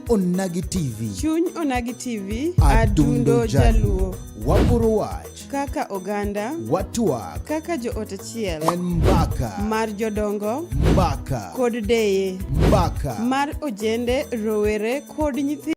Onagi TV. Chuny Onagi TV, Adundo Adundo Jaluo. Waporo wach, Kaka oganda, watwak, kaka joot achiel, en mbaka, mar jodongo mbaka, kod deye, mbaka. mar ojende, rowere kod nyithindo.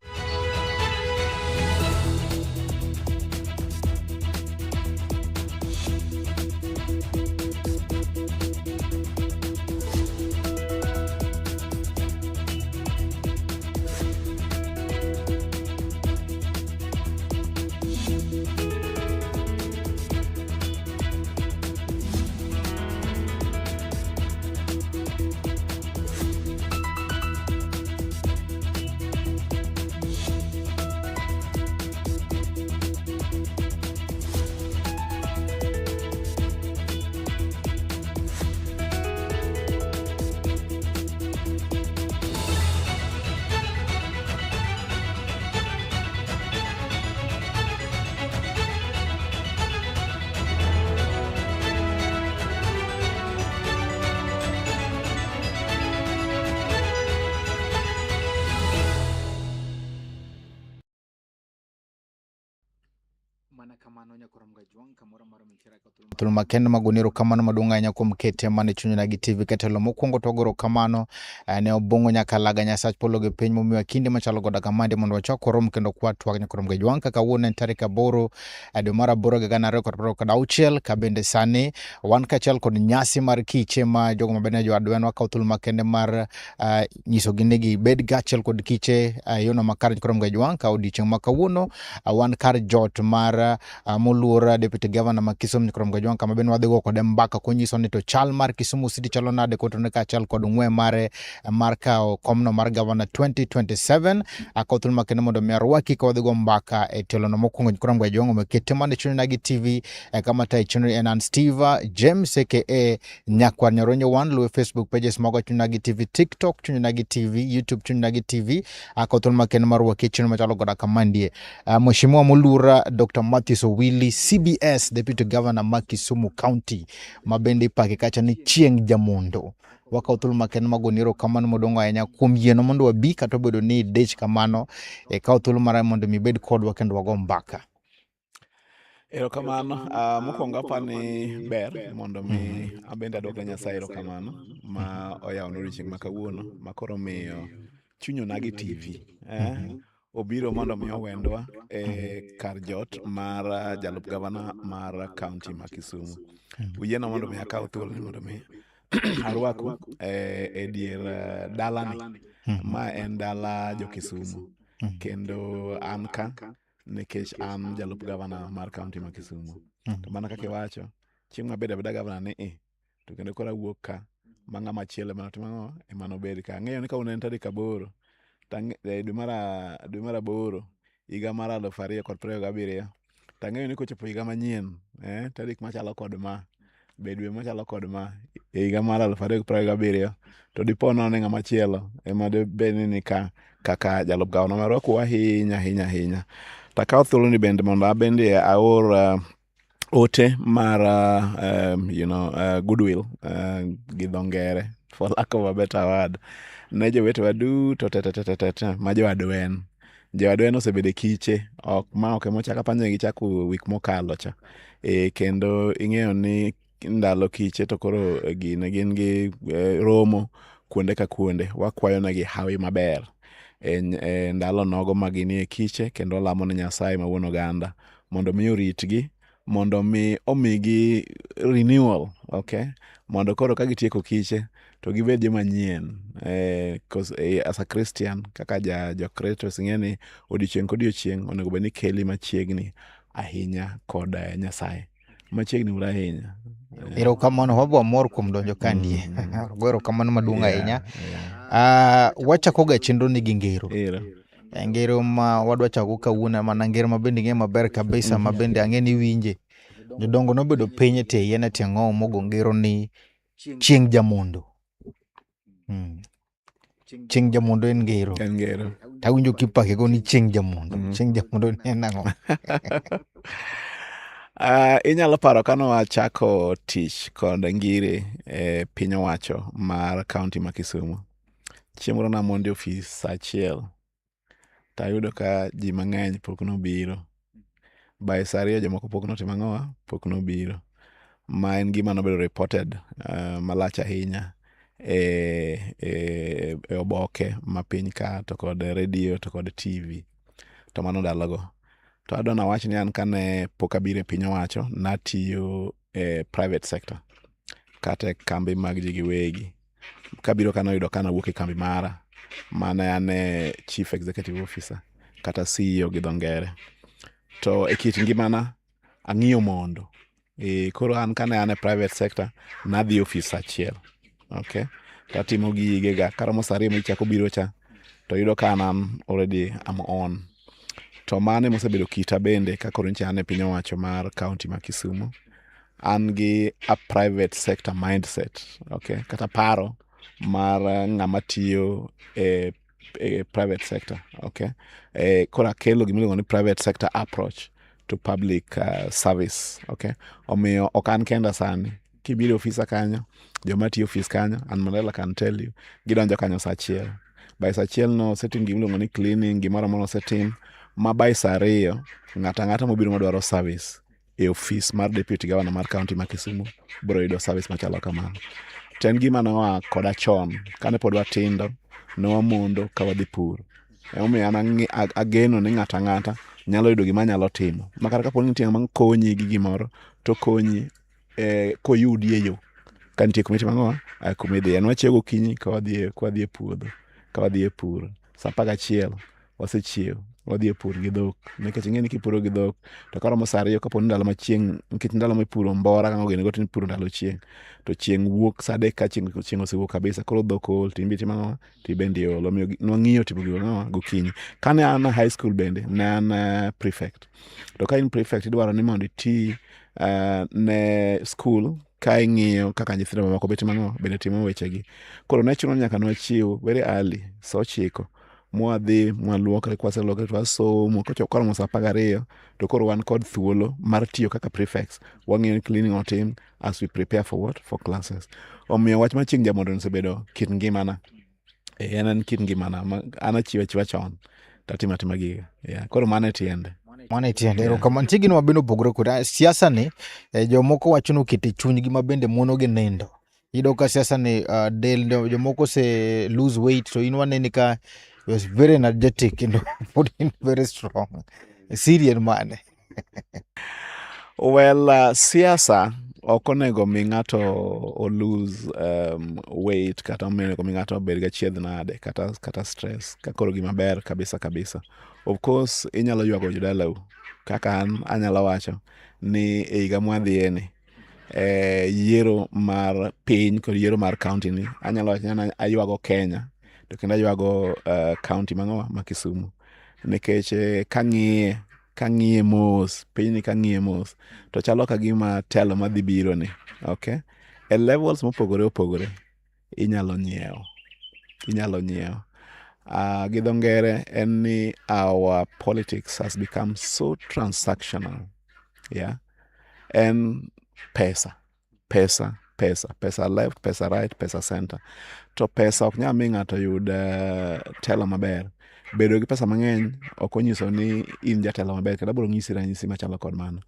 Thuolo makende mag goni erokamano maduong' ahinya kuom kete mana e chuny Onagi TV katelo mokwongo to wago erokamano ne Obong'o Nyakalaga Nyasach polo gi piny momiwa kinde machalo koda kamandi mondo wachak warom kendo kwatwak nyaka rom gajwang' kaka kawuono en tarik 8 dwe mar 8 higa 2026 ka bende sani wan kaachiel kod nyasi mar kiche ma jogo mabende jo adwen wakawo thuolo makende mar nyisogi ni gibed kaachiel kod kiche e yono makare nyaka rom gajwang' ka odiochieng' ma kawuono wan kar jot mar moluor Deputy Governor ma Kisumu Nyikrom Gajwang' kama bende wadhi go kode mbaka konyiso ni to chal mar Kisumu City chalo nade kotenore kaachiel kod ng'we mare mar kawo komno mar Governor 2027. Akawo thuolo makende mondo mi arwaki ka wadhi go mbaka e tielono mokwongo Nyikrom Gajwang' omiyo kete mana e chuny Onagi TV kama tayo chenro en an Steve James aka Nyakwar Nyaronyo 1. Luwe Facebook pages mago Chuny Onagi TV, TikTok Chuny Onagi TV, YouTube Chuny Onagi TV. Akawo thuolo makende mar rwaki e chenro machalo koda kamandie. Mheshimiwa Mulura Dr. Matthews Owili CBS Deputy Governor ma Kisumu County ma bende ipake kacha ni chieng' jamondo. Wakawo thuolo makende mag goni erokamano modongo ahinya kuom yieno mondo wabi kata obedo ni idich kamano, ikawo thuolo mara mondo mi ibed kodwa kendo wago mbaka. Erokamano. Mokwongo apa ni ber mondo mi abende adwok ne Nyasaye erokamano ma oyawona odiochieng' ma kawuono ma koro omiyo chuny Onagi TV obiro mondo mi owendwa e kar jot mar jalup gavana mar kaunti ma Kisumu. Uyiena mondo mi akaw thuolo ni mondo mi arwaku e dier dalani. Ma en dala jo Kisumu. Kendo an ka nikech an jalup gavana mar kaunti ma Kisumu. To mana kaka iwacho, chieng' mabedo abeda gavana ni i, to kendo koro awuok ka ma ng'ama chielo ema notim ang'o, ema nobed ka. Ang'eyo ni kawuono en tarik 8, dwe mar 8 higa mar 2027, to ang'eyo ni kochopo higa manyien, tarik machalo kod ma, be dwe machalo kod ma, e higa mar 2027, to dipo nono ni ng'ama chielo ema dibed ni nika kaka jalup gavana. Omiyo arwakou ahinya ahinya ahinya. To akawo thuoloni bende mondo abende aor ote mar goodwill gi dho ngere for lack of a better word ne jowetewa duto te te te te ma jo adwen. Jo adwen osebedo e kiche, ok ma ok ema ochako apanyo ni gichako wik mokalo cha. Kendo ing'eyo ni ndalo kiche to koro gine gin gi romo kuonde ka kuonde. Wakwayo negi hawi maber e ndalo nogo ma ginie kiche kendo walamo ne Nyasaye ma wuon oganda mondo mi oritgi, mondo mi omigi renewal, okay? Mondo koro ka gitieko kiche to gibed joma nyien. As a Christian, kaka ja Kristo ing'e ni odiochieng' kodiochieng' onego bed ni keli machiegni ahinya kod Nyasaye. Machiegni uru ahinya. Erokamano, wabo wamor kuom donjo kandie. Go erokamano maduong' ahinya. Wachako ga chenro ni gi ngero. Ngero ma wadwa chako kawuono mana ngero ma bende ing'eyo maber kabisa ma bende ang'e ni iwinje. Jodongo nobedo piny e tie yien e tie ng'owo mogo ngero ni chieng' jamondo. Chieng' jamondo en ngero. En ngero. Tawinjo kipake go ni chieng' jamondo. Chieng' jamondo ni en ang'o? Inyalo paro kane wachako tich kod ngire e piny owacho mar kaunti ma Kisumu. Chieng' moro namondo e ofis saa 1. Tayudo ka ji mang'eny pok nobiro. By sa 2 jomoko pok notimo ang'owa, pok nobiro. Ma en gima nobedo reported malach ahinya e oboke ma piny ka to kod redio to kod TV. To mano ndalogo. To adwa nawach ni an kane pok abiro e piny owacho, natiyo e private sector kata e kambi mag ji giwegi. Kabiro ka noyudo ka nawuok e kambi mara mane an e chief executive officer kata CEO gi dho ngere. To e kit ngimana ang'iyo mondo. Koro an kane an e private sector nadhi e ofis sa 1. Okay? Tatimo gigega karomo sa 2 michako biro cha to yudo ka an already am on. To mano emosebedo kita bende ka koro nyocha an e piny owacho mar county ma Kisumu. An gi a private sector mindset, okay? Kata paro mar ng'ama tiyo e private sector, okay? Koro akelo gima iluongo ni private sector approach to public service, okay? Omiyo ok an kenda sani. Kibiro e ofisa kanyo, joma tiyo ofis kanyo, and Mandela can tell you, gidonjo kanyo sa 1. By sa 1 no osetim gima iluongo ni cleaning, gimoro amora osetim, ma by sa 2 ng'ato ang'ata mobiro madwaro service e ofis mar deputy governor mar county ma Kisumu biro yudo service machalo kamano. To en gima noa koda chon, kane pod watindo, newamondo ka wadhi pur. Emomiyo an ageno ni ng'ato ang'ata nyalo yudo gima nyalo timo. Ma kata kapo ni nitie ng'ama konyi gi gimoro, to okonyi koyudi e yo. Ka nitie kuma itimo ang'o? Kuma idhiye. Nwachiew gokinyi ka wadhi e puodho, ka wadhi e pur. Sa 11 wasechiew, wadhi e pur gi dhok. Nikech ing'e ni kipuro gi dhok, to karomo sa 2 kapo ni ndalo ma chieng', nikech ndalo mipuro mbora kaka ogeno go to ipuro ndalo chieng'. To chieng' wuok sa 3 ka chieng' osewuok kabisa, koro dhok ool to in be itimo ang'o? To in bende iol. Omiyo nwang'iyo timo gigo ang'o? Gokinyi. Kane an high school bende, ne an prefect. To ka in prefect idwaro ni mondo iti ne school ka ing'iyo kaka nyithindo mamoko be timo ang'o? Bende timo wechegi. Koro ne chuno ni nyaka nwachiw very early, sa 9 mwadhi mwaluokre, kwaseluokre to wasomo. Kochopo koromo sa 12 to koro wan kod thuolo mar tiyo kaka prefects. Wang'iyo ni cleaning otim as we prepare for what? For classes. Omiyo wach mar chieng' jamondo osebedo kit ngimana. En kit ngimana. An achiew achiewa chon tatimo atima giga. Yeah. Koro mano e tiende. Mano e tiende. Erokamano. Nitie gino mabende opogore kod siasa ni, jomoko wacho ni oketo e chunygi ma bende mono gi nindo. Iyudo ka siasa ni del jomoko ose lose weight to in waneni ka was very energetic kendo pod in very strong. Siri en mane? Well, siasa ok onego mi ng'ato o lose weight kata onego mi ng'ato obed gi achiedh nade kata stress ka koro gima ber kabisa kabisa. Of course inyalo ywago jodalau kaka an anyalo wacho ni e higa mwadhiye ni yiero mar piny kod yiero mar county ni anyalo wacho ni aywago Kenya to kendo aywago county mang'owa ma Kisumu nikech kang'iye mos pinyni kang'iye mos to chalo ka gima telo madhi biro ni, okay? E levels mopogore opogore inyalo nyiewo. Gi dho ngere en ni our politics has become so transactional. Yeah? En pesa, pesa, pesa, pesa left, pesa right, pesa center. To pesa ok nyal mi ng'ato yud telo maber. Bedo gi pesa mang'eny ok onyiso ni in jatelo maber, kendo abiro nyisi ranyisi machalo kod mano.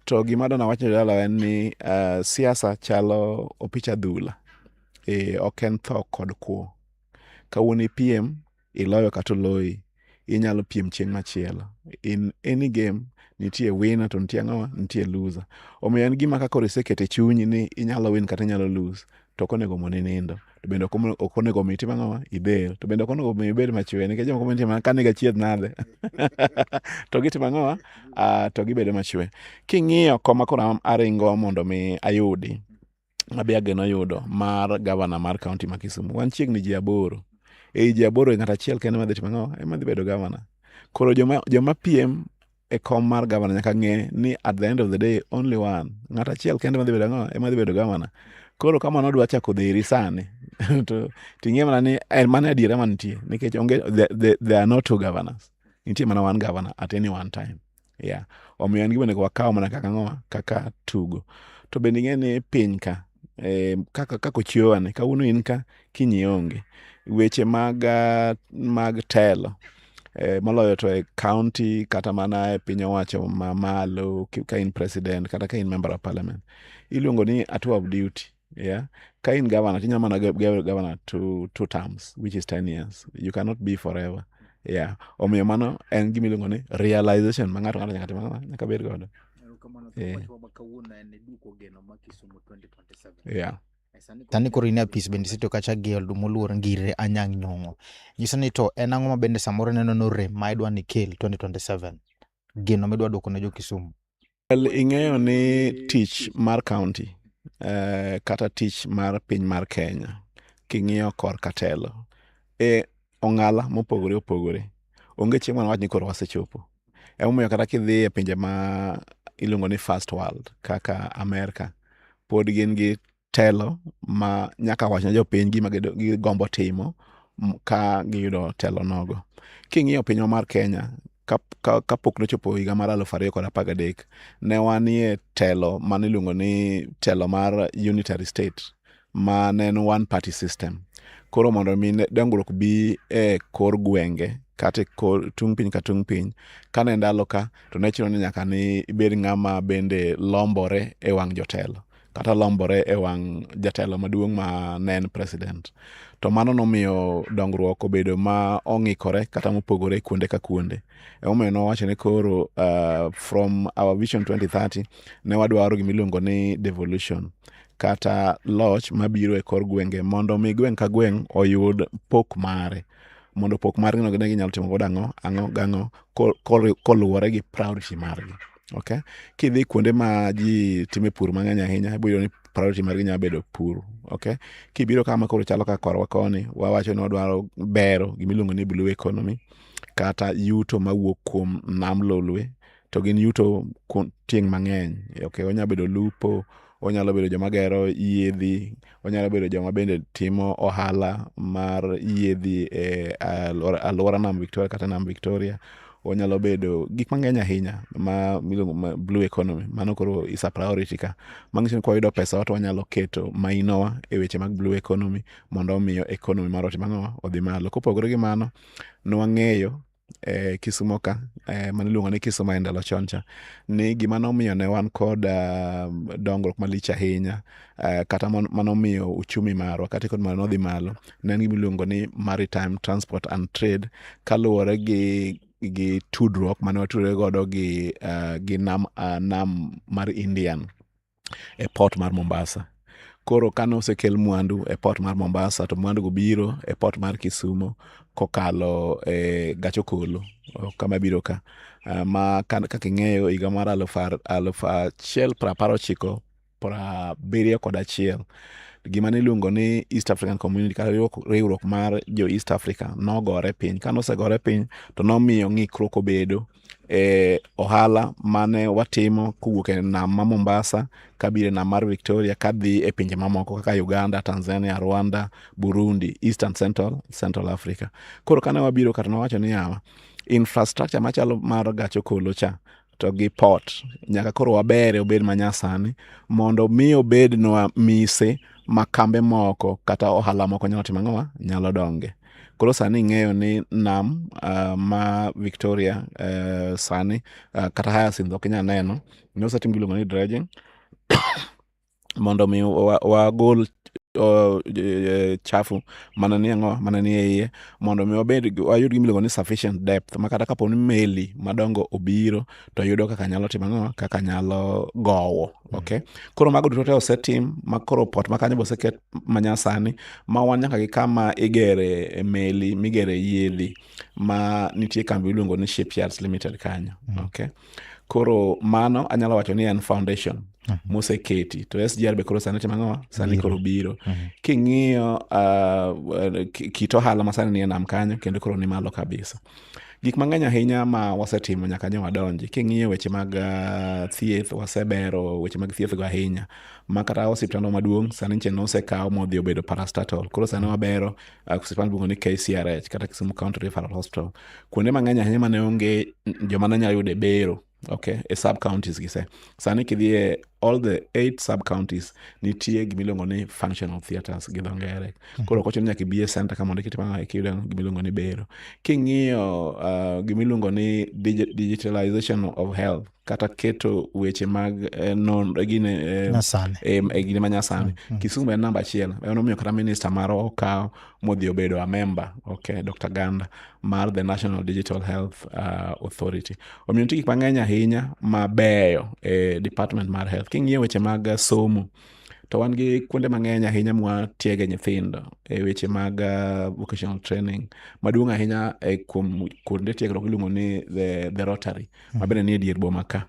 To gima adwa nawach ne jodala en ni siasa chalo opich adhula. Ok en tho kod kuo. Kawuono ipiem, iloyo kata oloyi, inyalo piem chieng' machielo. In any game, nitie winner to nitie ang'owa, nitie loser. Omiyo en gima ka koro iseketo e chunyi ni inyalo win kata inyalo lose, to ok onego moni nindo. To bende ok onego mi itim ang'owa, idhero. To bende ok onego mi ibed machwe, nikech jomoko nitie mana ka nigi achiedh nade. To gitimo ang'owa, to gibedo machwe. King'iyo koma koro aringo mondo mi ayudi, mabe ageno yudo mar gavana mar county ma Kisumu. Wan chiegni ji 8. Ei ji 8 ng'ato achiel kende madhi timo ang'o? Ema dhi bedo gavana. Koro joma piem e kom mar gavana nyaka ng'e ni at the end of the day only one. Ng'ato achiel kende madhi bedo ang'o? Ema dhi bedo gavana. Koro ka mano dwa chako dheri sani to ting'e mana ni en mano adiera mantie nikech onge there are no two governors. Nitie mana one governor at any one time. Yeah. Omiyo en gima onego wakaw mana kaka ang'owa, kaka tugo. To bende ing'e ni piny ka, kaka ochiewa ni, kawuono in ka, kiny ionge. Weche mag telo. Moloyo to e county kata mana e piny owacho mamalo ka in president kata ka in member of parliament. Iluongo ni a tour of duty. Yeah. Ka in governor, tinyalo mana governor two terms, which is 10 years. You cannot be forever. Yeah. Omiyo mano en gima iluongo ni realization ma ng'ato ng'ato nyaka tim ang'o? Nyaka bed godo. Yeah. Yeah. Sani koro in e apis bende isetiyo kacha gi moluor Ngire Anyang' Nyong'o. Nyiso ni to en ang'o ma bende samoro ineno ni orem ma idwa ni ikel 2027? Geno midwa duoko ne jo Kisumu. Well, ing'eyo ni tich mar county kata tich mar piny mar Kenya king'iyo korka telo e ong'ala mopogore opogore onge chieng' mane wach ni koro wasechopo. Emomiyo kata kidhi e pinje ma iluongo ni first world kaka Amerka pod gin gi telo ma nyaka wach ne jopiny gima gigombo timo ka giyudo telo nogo. King'iyo pinywa mar Kenya kapok nochopo higa mar 2013 ne wanie telo mane iluongo ni telo mar unitary state ma ne en one party system. Koro mondo mi dongruok bi e kor gwenge kata e kor tung' piny ka tung' piny kane ndalo ka to ne chuno ni nyaka ni ibed ng'ama bende lombore e wang' jotelo kata lombore e wang' jatelo maduong' ma ne en president. To mano nomiyo dongruok obedo ma ong'ikore kata mopogore kuonde ka kuonde. Emomiyo nowacho ni koro from our vision 2030 ne wadwaro gima iluongo ni devolution kata loch mabiro e kor gwenge mondo mi gweng' ka gweng' oyud pok mare. Mondo pok margi no ne ginyalo timo godo ang'o, ang'o gang'o koluwore gi priority margi. Okay? Kidhi kuonde ma ji time pur mang'eny ahinya, ibiro yudo ni priority margi nyalo bedo pur. Okay? Kibiro kama koro chalo kaka korwa koni, wawacho ni wadwaro bero gima iluongo ni blue economy kata yuto mawuok kuom nam lolwe to gin yuto tieng' mang'eny. Okay? Onyalo bedo lupo, onyalo bedo joma gero yiedhi, onyalo bedo joma bende timo ohala mar yiedhi e alwora nam Victoria kata nam Victoria. Onyalo bedo gik mang'eny ahinya ma miluongo ma blue economy. Mano koro is a priority ka. Manyiso ni kwayudo pesa wa to wanyalo keto mainowa e weche mag blue economy mondo omiyo economy marwa otim ang'o? Odhi malo. Kopogore gi mano, nwang'eyo e Kisumo ka mane iluongo ni Kisumo e ndalo chon cha ni gima nomiyo ne wan kod dongruok malich ahinya kata manomiyo uchumi marwa kata economy marwa nodhi malo ne en gima iluongo ni maritime transport and trade kaluwore gi tudruok mane watudore godo gi nam mar Indian e port mar Mombasa. Koro kane osekel mwandu e port mar Mombasa to mwandu go biro e port mar Kisumo kokalo e gach okolo kama biro ka ma kaka ing'eyo higa mar 1971 gima niluongo ni East African Community kata riwruok mar jo East Africa nogore piny. Kane osegore piny to nomiyo ng'ikruok obedo e ohala mane watimo kowuok e nam ma Mombasa kabiro e nam mar Victoria kadhi e pinje mamoko kaka Uganda, Tanzania, Rwanda, Burundi, East and Central Africa. Koro kane wabiro ka to nowacho ni yawa, infrastructure machalo mar gach okolo cha to gi port nyaka koro wabere obed manyasani mondo mi obednwa mise ma kambe moko kata ohala moko nyalo timo ang'owa? Nyalo donge. Koro sani ing'eyo ni nam ma Victoria sani kata Hyacinth ok inyal neno nosetim gimiluongo ni dredging mondo mi wagol chafu mana ni ang'o mana ni e iye mondo mi wabed wayud gima iluongo ni sufficient depth ma kata kapo ni meli madongo obiro to yudo kaka nyalo timo ang'o kaka nyalo gowo. Okay? Koro mago duto te osetim ma koro port ma kanyo be oseket manyasani ma wan nyaka gi kama igere meli migere yiedhi ma nitie kambi miluongo ni Shipyards Limited kanyo. Okay? Koro mano anyalo wacho ni en foundation moseketi to SGR be koro sani timo ang'o? Sani koro biro. King'iyo kit ohala ma sani nie nam kanyo kendo koro ni malo kabisa. Gik mang'eny ahinya ma wasetimo nyaka ne wadonji. King'iyo weche mag thieth, wasebero weche mag thieth go ahinya. Ma kata osiptandwa maduong' sani nche nosekaw modhi obedo parastatal. Koro sani wabero osiptal miluongo ni KCRH kata Kisumu County Referral Hospital. Kuonde mang'eny ahinya mane onge joma ne nyalo yude bero, okay, e sub counties gi se. Sani kidhi e All the 8 sub counties nitie gimiluongo ni functional theatres gi dho ngere. Koro ok ochuno ni nyaka ibi e center ka mondo ikitim ang'o, ikiyud gimiluongo ni bero. King'iyo gimiluongo ni digitalization of health, kata keto weche mag non gine Nyasani. E gine manyasani, Kisumu en namba achiel. Ema omiyo kata minister marwa okaw modhi obedo a member, okay, Dr. Ganda, mar the National Digital Health Authority. Omiyo nitie gik mang'eny ahinya mabeyo e department mar health. King'iyo weche mag somo, to wan gi kuonde mang'eny ahinya mwatiege nyithindo e weche mag vocational training. Maduong' ahinya e kuom kuonde tiegruok iluongo ni the Rotary, mabende nie dier boma ka.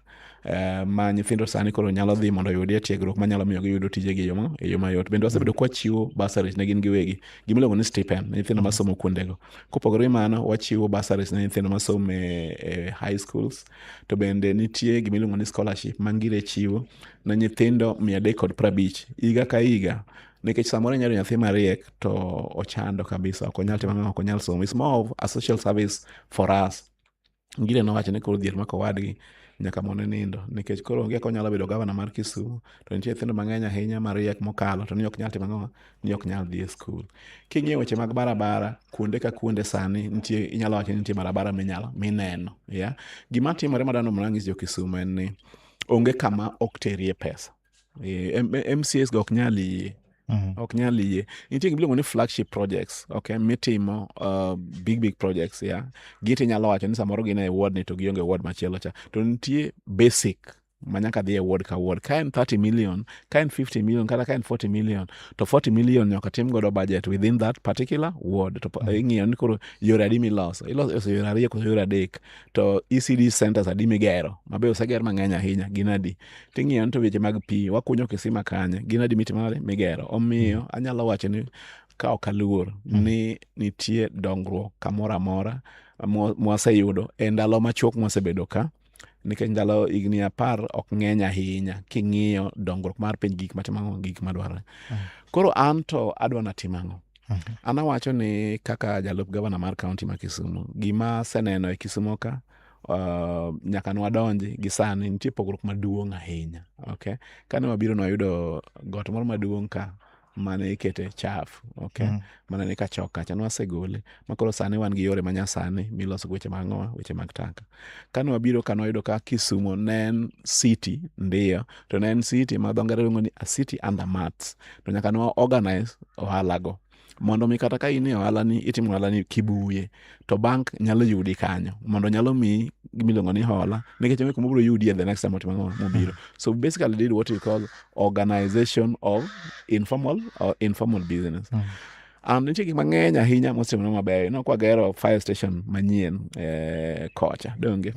Ma nyithindo sani koro nyalo dhi mondo oyudie tiegruok manyalo miyo giyudo tijegi e yo mayot. Bende wasebedo kwachiwo bursaries ne gin giwegi, gimiluongo ni stipend ne nyithindo masomo kuondego. Kopogore gi mano, wachiwo bursaries ne nyithindo masomo e high schools, to bende nitie gimiluongo ni scholarship ma Ngire chiwo ne nyithindo 350 higa ka higa. Nikech samoro inyalo yudo nyathi mariek to ochando kabisa, ok onyal timo ang'o, ok onyal somo. It's more of a social service for us. Ngire nowacho ni koro dhier mako owadgi nyaka mone nindo, nikech koro onge kaka onyalo bedo gavana mar Kisumu to nitie nyithindo mang'eny ahinya mariek mokalo to ni ok nyal timo ang'o, ni ok nyal dhi e skul. King'iyo weche mag barabara, kuonde ka kuonde sani nitie, inyalo wacho ni nitie barabara minyalo mineno, yeah? Gima timore madwaro mondo anyis jo Kisumu en ni onge kama ok terie pesa. MCAs go ok nyal yie. Ok nyal yie. Nitie gima iluongo ni flagship projects, okay, mitimo big big projects, yeah. Giti inyalo wacho ni samoro gin e ward ni to gionge ward machielo cha. To nitie basic ma nyaka dhi e ward ka ward. Ka en 30 million, ka en 50 million, kata ka en 40 million, to 40 million nyaka tim godo budget within that particular ward. To ing'iyo ni koro yore adi miloso. Iloso yore ariyo koso yore adek. To ECD centers adi migero, mabe oseger mang'eny ahinya, gin adi. Ting'iyo ni to weche mag pi, wakunyo kisima kanye, gin adi mitimo nade, migero. Omiyo anyalo wacho ni ka ok aluor ni nitie dongruok kamoro amora mwaseyudo e ndalo machuok mwasebedo ka, nikech ndalo higni 10 ok ng'eny ahinya king'iyo dongruok mar piny, gik matimo ang'o, gik madwarore. Koro an to adwa natim ang'o? An awacho ni kaka jalup gavana mar kaunti ma Kisumu, gima aseneno e Kisumu ka, nyaka nwadonji gi sani nitie pogruok maduong' ahinya. Okay? Kane wabiro nwayudo got moro maduong' ka mane ikete chafu, okay? Mane ni kachok kacha, nwasegole ma koro sani wan gi yore manyasani miloso go weche mag ang'owa, weche mag taka. Kane wabiro ka nwayudo ka Kisumu ne en city ndiyo, to ne en city ma dho ngere luongo ni a city under mats. To nyaka nwa organize ohala go mondo mi kata ka in e ohala ni itimo ohala ni kibuye to bank nyalo yudi kanyo mondo nyalo miyi gimiluongo ni hola, nikech onge kuma obiro yudie the next time otimo ang'o mobiro. So basically did what we call organization of informal or informal business. And nitie gik mang'eny ahinya mosetimore mabeyo. No kwagero fire station manyien kocha, donge?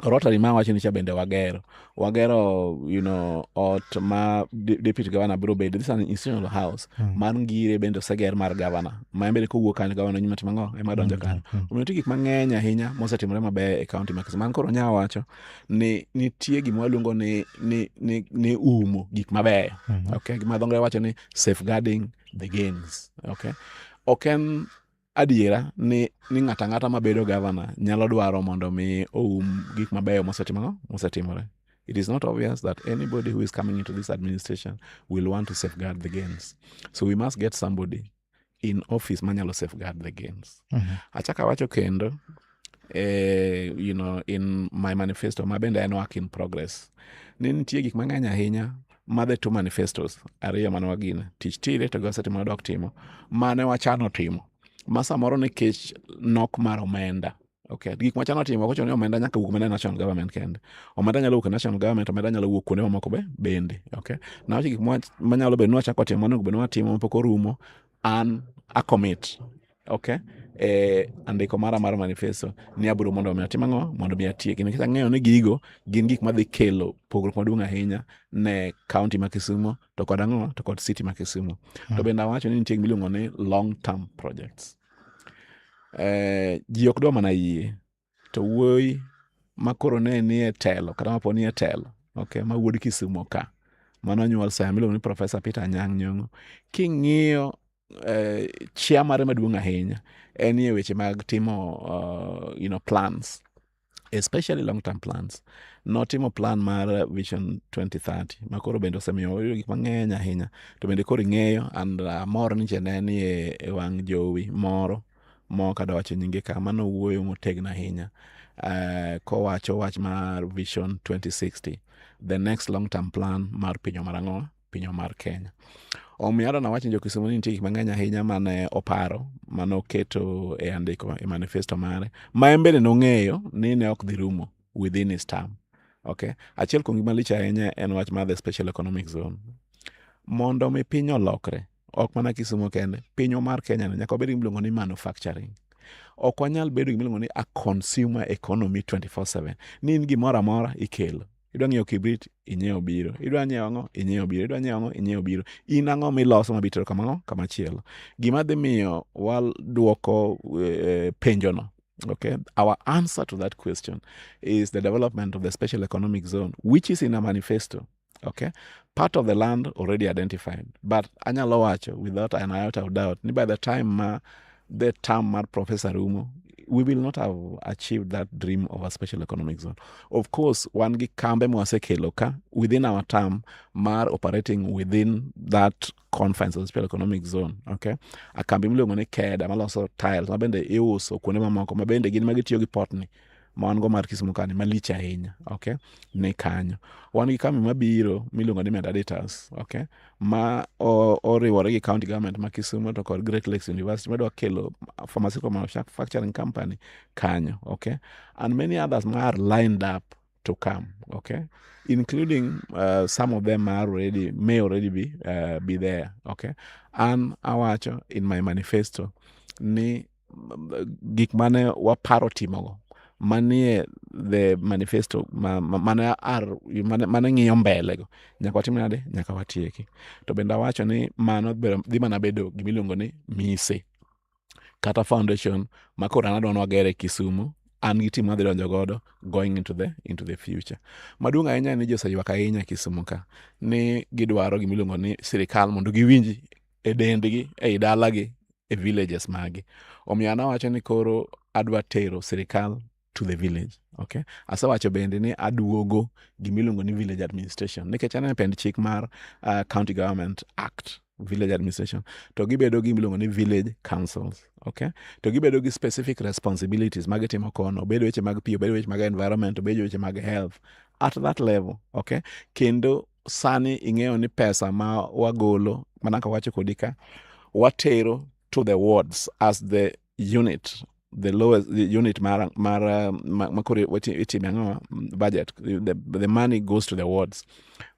Rotary ma awacho ni cha bende wagero. Wagero ot ma deputy governor biro bedo. This is an institutional house. Mar Ngire bende oseger mar governor. Ma en bende kowuok kanyo governor nyima timo ang'o? Ema donjo kanyo. Omiyo nitie gik mang'eny ahinya mosetimore mabeyo e county ma Kisumu. An koro nya wacho ni nitie gima waluongo ni umo gik mabeyo. Okay, gima dho ngere wacho ni safeguarding the gains. Okay. Ok en adiera ni ng'ato ang'ata mabedo governor nyalo dwaro mondo mi oum gik mabeyo mosetimo ang'o? Mosetimore. It is not obvious that anybody who is coming into this administration will want to safeguard the gains. So we must get somebody in office manyalo safeguard the gains. Achako awacho kendo, in my manifesto ma bende en work in progress, ni nitie gik mang'eny ahinya ma the two manifestos ariyo mane wagine, tich tire to giwasetimo dok timo, mane wachano timo, ma samoro nikech nok mar omenda. Okay, gik mwachano timo ok ochuno ni omenda nyaka wuok mana e national government kende. Omenda nyalo wuok e national government, omenda nyalo wuok kuonde mamoko be bende. Okay. Nawacho gik manyalo bedo ni wachako timo, monego bed ni watimo mapok orumo, an a commit. Okay. Andiko mara mar manifesto ni abiro mondo mi atim ang'o, mondo mi atieki, nikech ang'eyo ni gigo gin gik madhi kelo pogruok maduong' ahinya ne county ma Kisumu to kod ang'o, to kod city ma Kisumu. To bende awacho ni nitie gima iluongo ni long term projects. Ji ok dwa mana yie to wuoyi ma koro ne nie telo kata ma pod nie telo, okay, ma wuod Kisumu ka mano onyuol saya miluongo ni Professor Peter Anyang' Nyong'o, king'iyo chia mare maduong' ahinya en e weche mag timo plans e Especially long term plans. Notimo plan mar Vision 2030 ma koro bende osemiyo wayudo gik mang'eny ahinya. To bende koro ing'eyo and amor ni nyicha ne nie e wang' jowi moro ma ok adwa wacho nyinge ka manowuoyo motegno ahinya kowacho wach mar Vision 2060, the next long term plan mar pinywa mar ang'o? Pinywa mar Kenya. Omiyo adwa nawach ni jo-Kisumu ni nitie gik mang'eny ahinya mane oparo, mane oketo e andiko e manifesto mare, ma en bende nong'eyo ni ne ok dhi rumo within his term. Okay? Achiel kuom gima lich ahinya en wach mar the special economic zone. Mondo mi piny olokre, ok mana Kisumu kende, pinywa mar Kenya ni nyaka wabed gi gimiluongo ni manufacturing. Ok wanyal bedo gi gimiluongo ni a consumer economy 24/7. Ni in gimoro amora ikelo. Idwa ng'iewo kibrit, inyiewo biro. Idwa nyiewo ang'o, inyiewo biro. Idwa nyiewo ang'o, inyiewo biro. In ang'o miloso mabitero kama ang'o, kama chielo. Gima dhi miyo waduoko penjono. Okay, our answer to that question is the development of the special economic zone, which is in a manifesto. Okay, part of the land already identified, but anyalo wacho without an iota of doubt ni by the time ma the term mar Professor rumo, we will not have achieved that dream of a special economic zone. Of course, wan gi kambe mwasekelo ka within our term mar operating within that confines of the special economic zone. Okay, a kambi miluongo ni KEDA maloso tiles ma bende iuso kuonde mamoko ma bende gin ma gitiyo gi port ni ma wan go mar Kisumu kani malich ahinya. Okay, ni kanyo. Wan gi kambi mabiro miluongo ni Metaditas. Okay, ma oriwore gi county government ma Kisumu to kod Great Lakes University madwa kelo pharmaceutical manufacturing company kanyo. Okay, and many others ma are lined up to come. Okay, including some of them are already may already be there. Okay, an awacho in my manifesto ni gik mane waparo timogo manie the manifesto mane ar mane ng'iyo mbele go nyaka watim nade, nyaka watieki. To bende awacho ni mano dhi mana bedo gimiluongo ni mise kata foundation ma koro an adwa ni wager e Kisumu, an gi team madhi donjo godo going into the future. Maduong' ahinya ni ji oseywak ahinya Kisumu ka ni gidwaro gimiluongo ni sirikal mondo giwinj e dendgi, ei dalagi, e villages magi. Omiyo an awacho ni koro adwa tero sirikal to the village. Okay? Asewacho bende ni aduogo gimiluongo ni village administration nikech aneno pend chik mar County Government Act, village administration, to gibedo gi gimiluongo ni village councils. Okay? To gibedo gi specific responsibilities magitimo kono, obed weche mag pi, obed weche mag environment, obed weche mag health at that level. Okay? Kendo sani ing'eyo ni pesa ma wagolo mana kaka wacho kodi ka watero to the wards as the unit, the lowest the unit mar ma koro itime ang'o, budget, the money goes to the wards,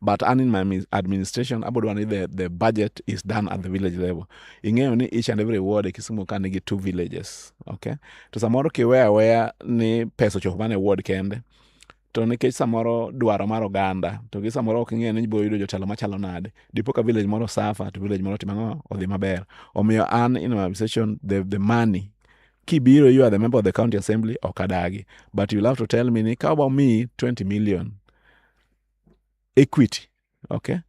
but an in my administration abodwa ni the budget is done at the village level. Ing'eyo ni each and every ward e Kisumu ka nigi two villages. Okay, to samoro kiweyo aweya ni pesa ochopo mana e ward kende, to nikech samoro dwaro mar oganda to gi samoro ok ing'eyo ni ibiro yudo jotelo machalo nade, dipo ka village moro suffer to village moro timo ang'o, odhi maber. Omiyo an in my administration, the money kibiro, you are the member of the county assembly, ok adagi, but you'll have to tell me ni ka wamiyi 20 million equity, okay,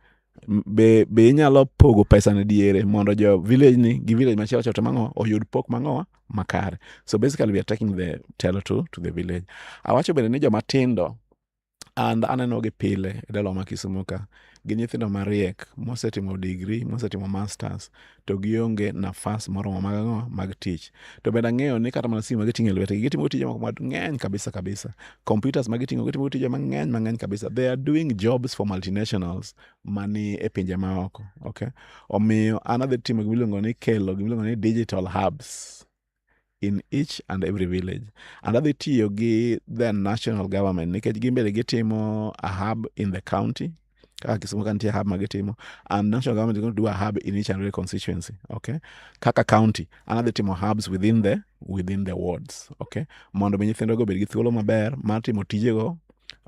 be inyalo pogo pesa ni diere mondo jo village ni gi village machielo cha to mang'o oyud pok mang'o makare. So basically we are taking the telo to the village. Awacho bende ni joma tindo, and aneno gi pile e dalawa ma Kisumu ka, gin nyithindo mariek mosetimo degree, mosetimo masters, to gionge nafas moromo mag ang'o, mag tich. To bende ang'eyo ni kata mana simu magiting'o e lwetgi gitimo tije moko mang'eny kabisa kabisa, computers magiting'o gitimo tije mang'eny mang'eny kabisa. They are doing jobs for multinationals mani e pinje maoko. Okay, omiyo an adhi timo gimiluongo ni kelo gimiluongo ni digital hubs in each and every village, and adhi tiyo gi the national government nikech gin bende gitimo a hub in the county kaka Kisumu ka nitie hub ma gitimo, and national government is going to do a hub in each and every constituency. Okay, kaka county an adhi timo hubs within the wards, okay, mondo mi nyithindo go obed gi thuolo maber mar timo tijego,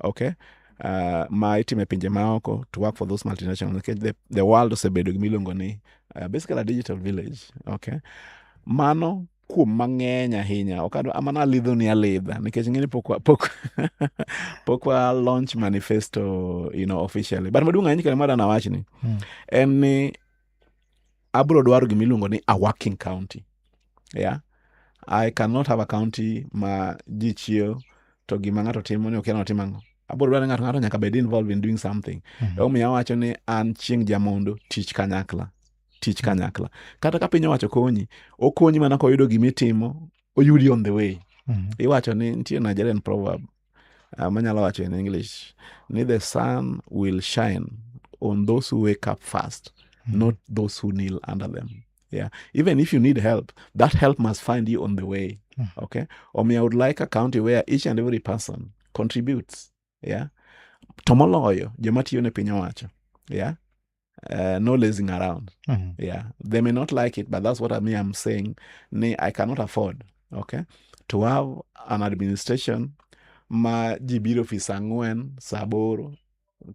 okay, ma itimo e pinje maoko to work for those multinationals, nikech the world osebedo gimiluongo ni basically a digital village. Okay, mano kuom mang'eny ahinya ok adwa mana alidho ni alidha nikech ing'e ni pok wa launch manifesto officially, but maduong' ahinya kendo madwa nawachni en ni abro dwaro gimiluongo ni a working county. Yeah, I cannot have a county ma ji chiew. To gima ng'ato timo ni okia ni otimo ang'o. Abiro dwaro ni ng'ato ng'ato nyaka bed involved in doing something. Emomiyo awacho ni an chieng' jamondo tich kanyakla. Tich kanyakla. Kata ka piny owacho konyi, okonyi mana koyudo gimitimo, oyudi on the way. Iwacho ni nitie Nigerian proverb manyalo wacho in English ni the sun will shine on those who wake up first, not those who kneel under them. Yeah. Even if you need help, that help must find you on the way. Okay. Omiyo I would like a county where each and every person contributes. Yeah. To moloyo joma tiyo ne piny owacho. Yeah. No lazing around. Yeah. They may not like it, but that's what I mean. I'm saying ni I cannot afford, okay, to have an administration ma ji biro ofis saa 4, saa 8,